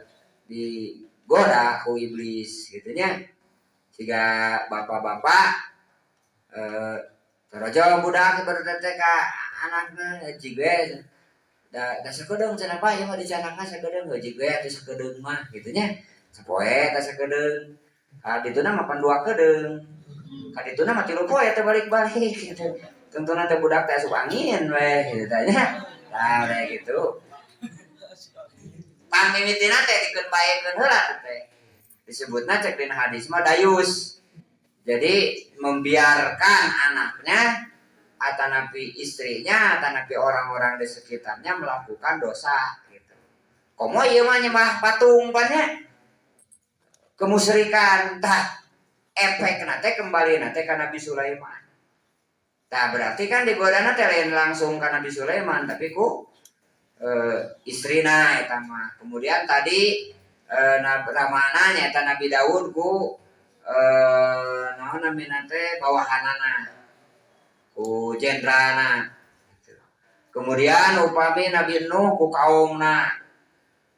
digoda ku iblis gitu nya. Siga bapak-bapak torojo budak baru teh ka anakna jig we da sakedeung cenah pa ieu mah dicanakna sakedeung jig we atuh sakedeung mah gitu nya. Sapoe teh sakedeung. Ka dituna mah pan 2 kedeung. Ka dituna mah 3 poe teh balik-balik gitu. Tentuna teh budak teh asup angin we gitu teh nya. Tah udah gitu. Pan mimitina teh dikeun baekeun heula teh. Disebutna cek dina hadis mah dayus. Jadi membiarkan anaknya atanapi istrinya atanapi orang-orang di sekitarnya melakukan dosa gitu. Komo ieu mah nyembah patung pan nya. Kemusyrikan tah efekna teh kembali teh ka Nabi Sulaiman. Tah berarti kan digodana teh lain langsung ka Nabi Sulaiman tapi ku istrina eta mah. Kemudian tadi ramana nyaeta Nabi Daud ku naon namina teh bawahanana ku jendrana. Kemudian upami Nabi Nuh ku kaumna.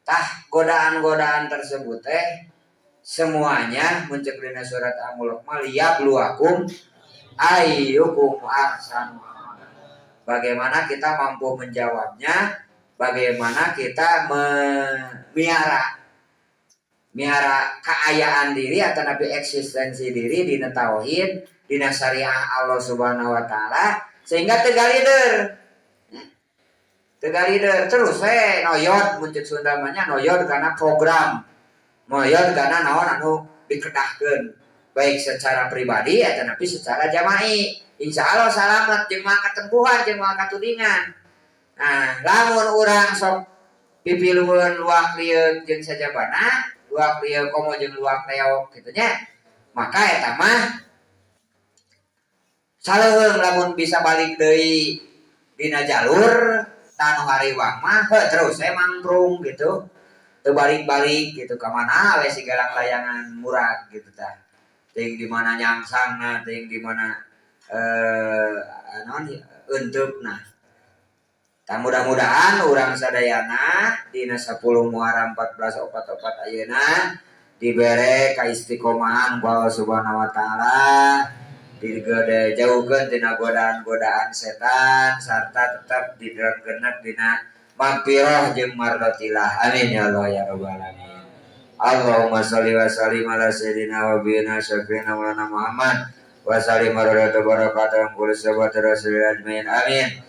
Tah godaan-godaan tersebut teh semuanya muncul dina surat Al-Mulk mah liyabluwakum ayyukum ahsanu amala. Bagaimana kita mampu menjawabnya, bagaimana kita miara keayaan diri atau nabi eksistensi diri dina tauhid, dina syariah Allah Subhanahu wa taala sehingga tegalider. Tegalider terus we noyot muncul Sunda mah nya noyot karena program. Noyot karena naon anu dikedahkeun baik secara pribadi atau nabi secara jama'i. Insya Allah salamet jeung moal katempuhan jeung moal katudingan. Nah, lamun urang sok pipilueun luak lieuk jeung sajabana Luak ieu komo jeung luak reok kitu nya. Maka eta mah saleuweung lamun bisa balik deui dina jalur tanu hariwang mah heuh terus we mangprung gitu. Teu balik-balik gitu ka mana we si galang layangan murag gitu tah. Teuing di mana nyangsangna, teuing di mana naon eunteupna. Tah mudah-mudahan urang sadayana dina 10 Muharram 1444 ayeuna dibere kaistiqomahan ku Allah Subhanahu wa taala, digede jauhkeun tina godaan-godaan setan sarta tetap direngenek dina magfirah jeung mardotillah. Amin ya Allah ya rabbal alamin. Allahumma sholli wa sallim ala sayyidina wa nabiyina syafi'ina maulana Muhammad wa sallim wa barakatuhu kulli sahabat rasulillah ajmain. Amin.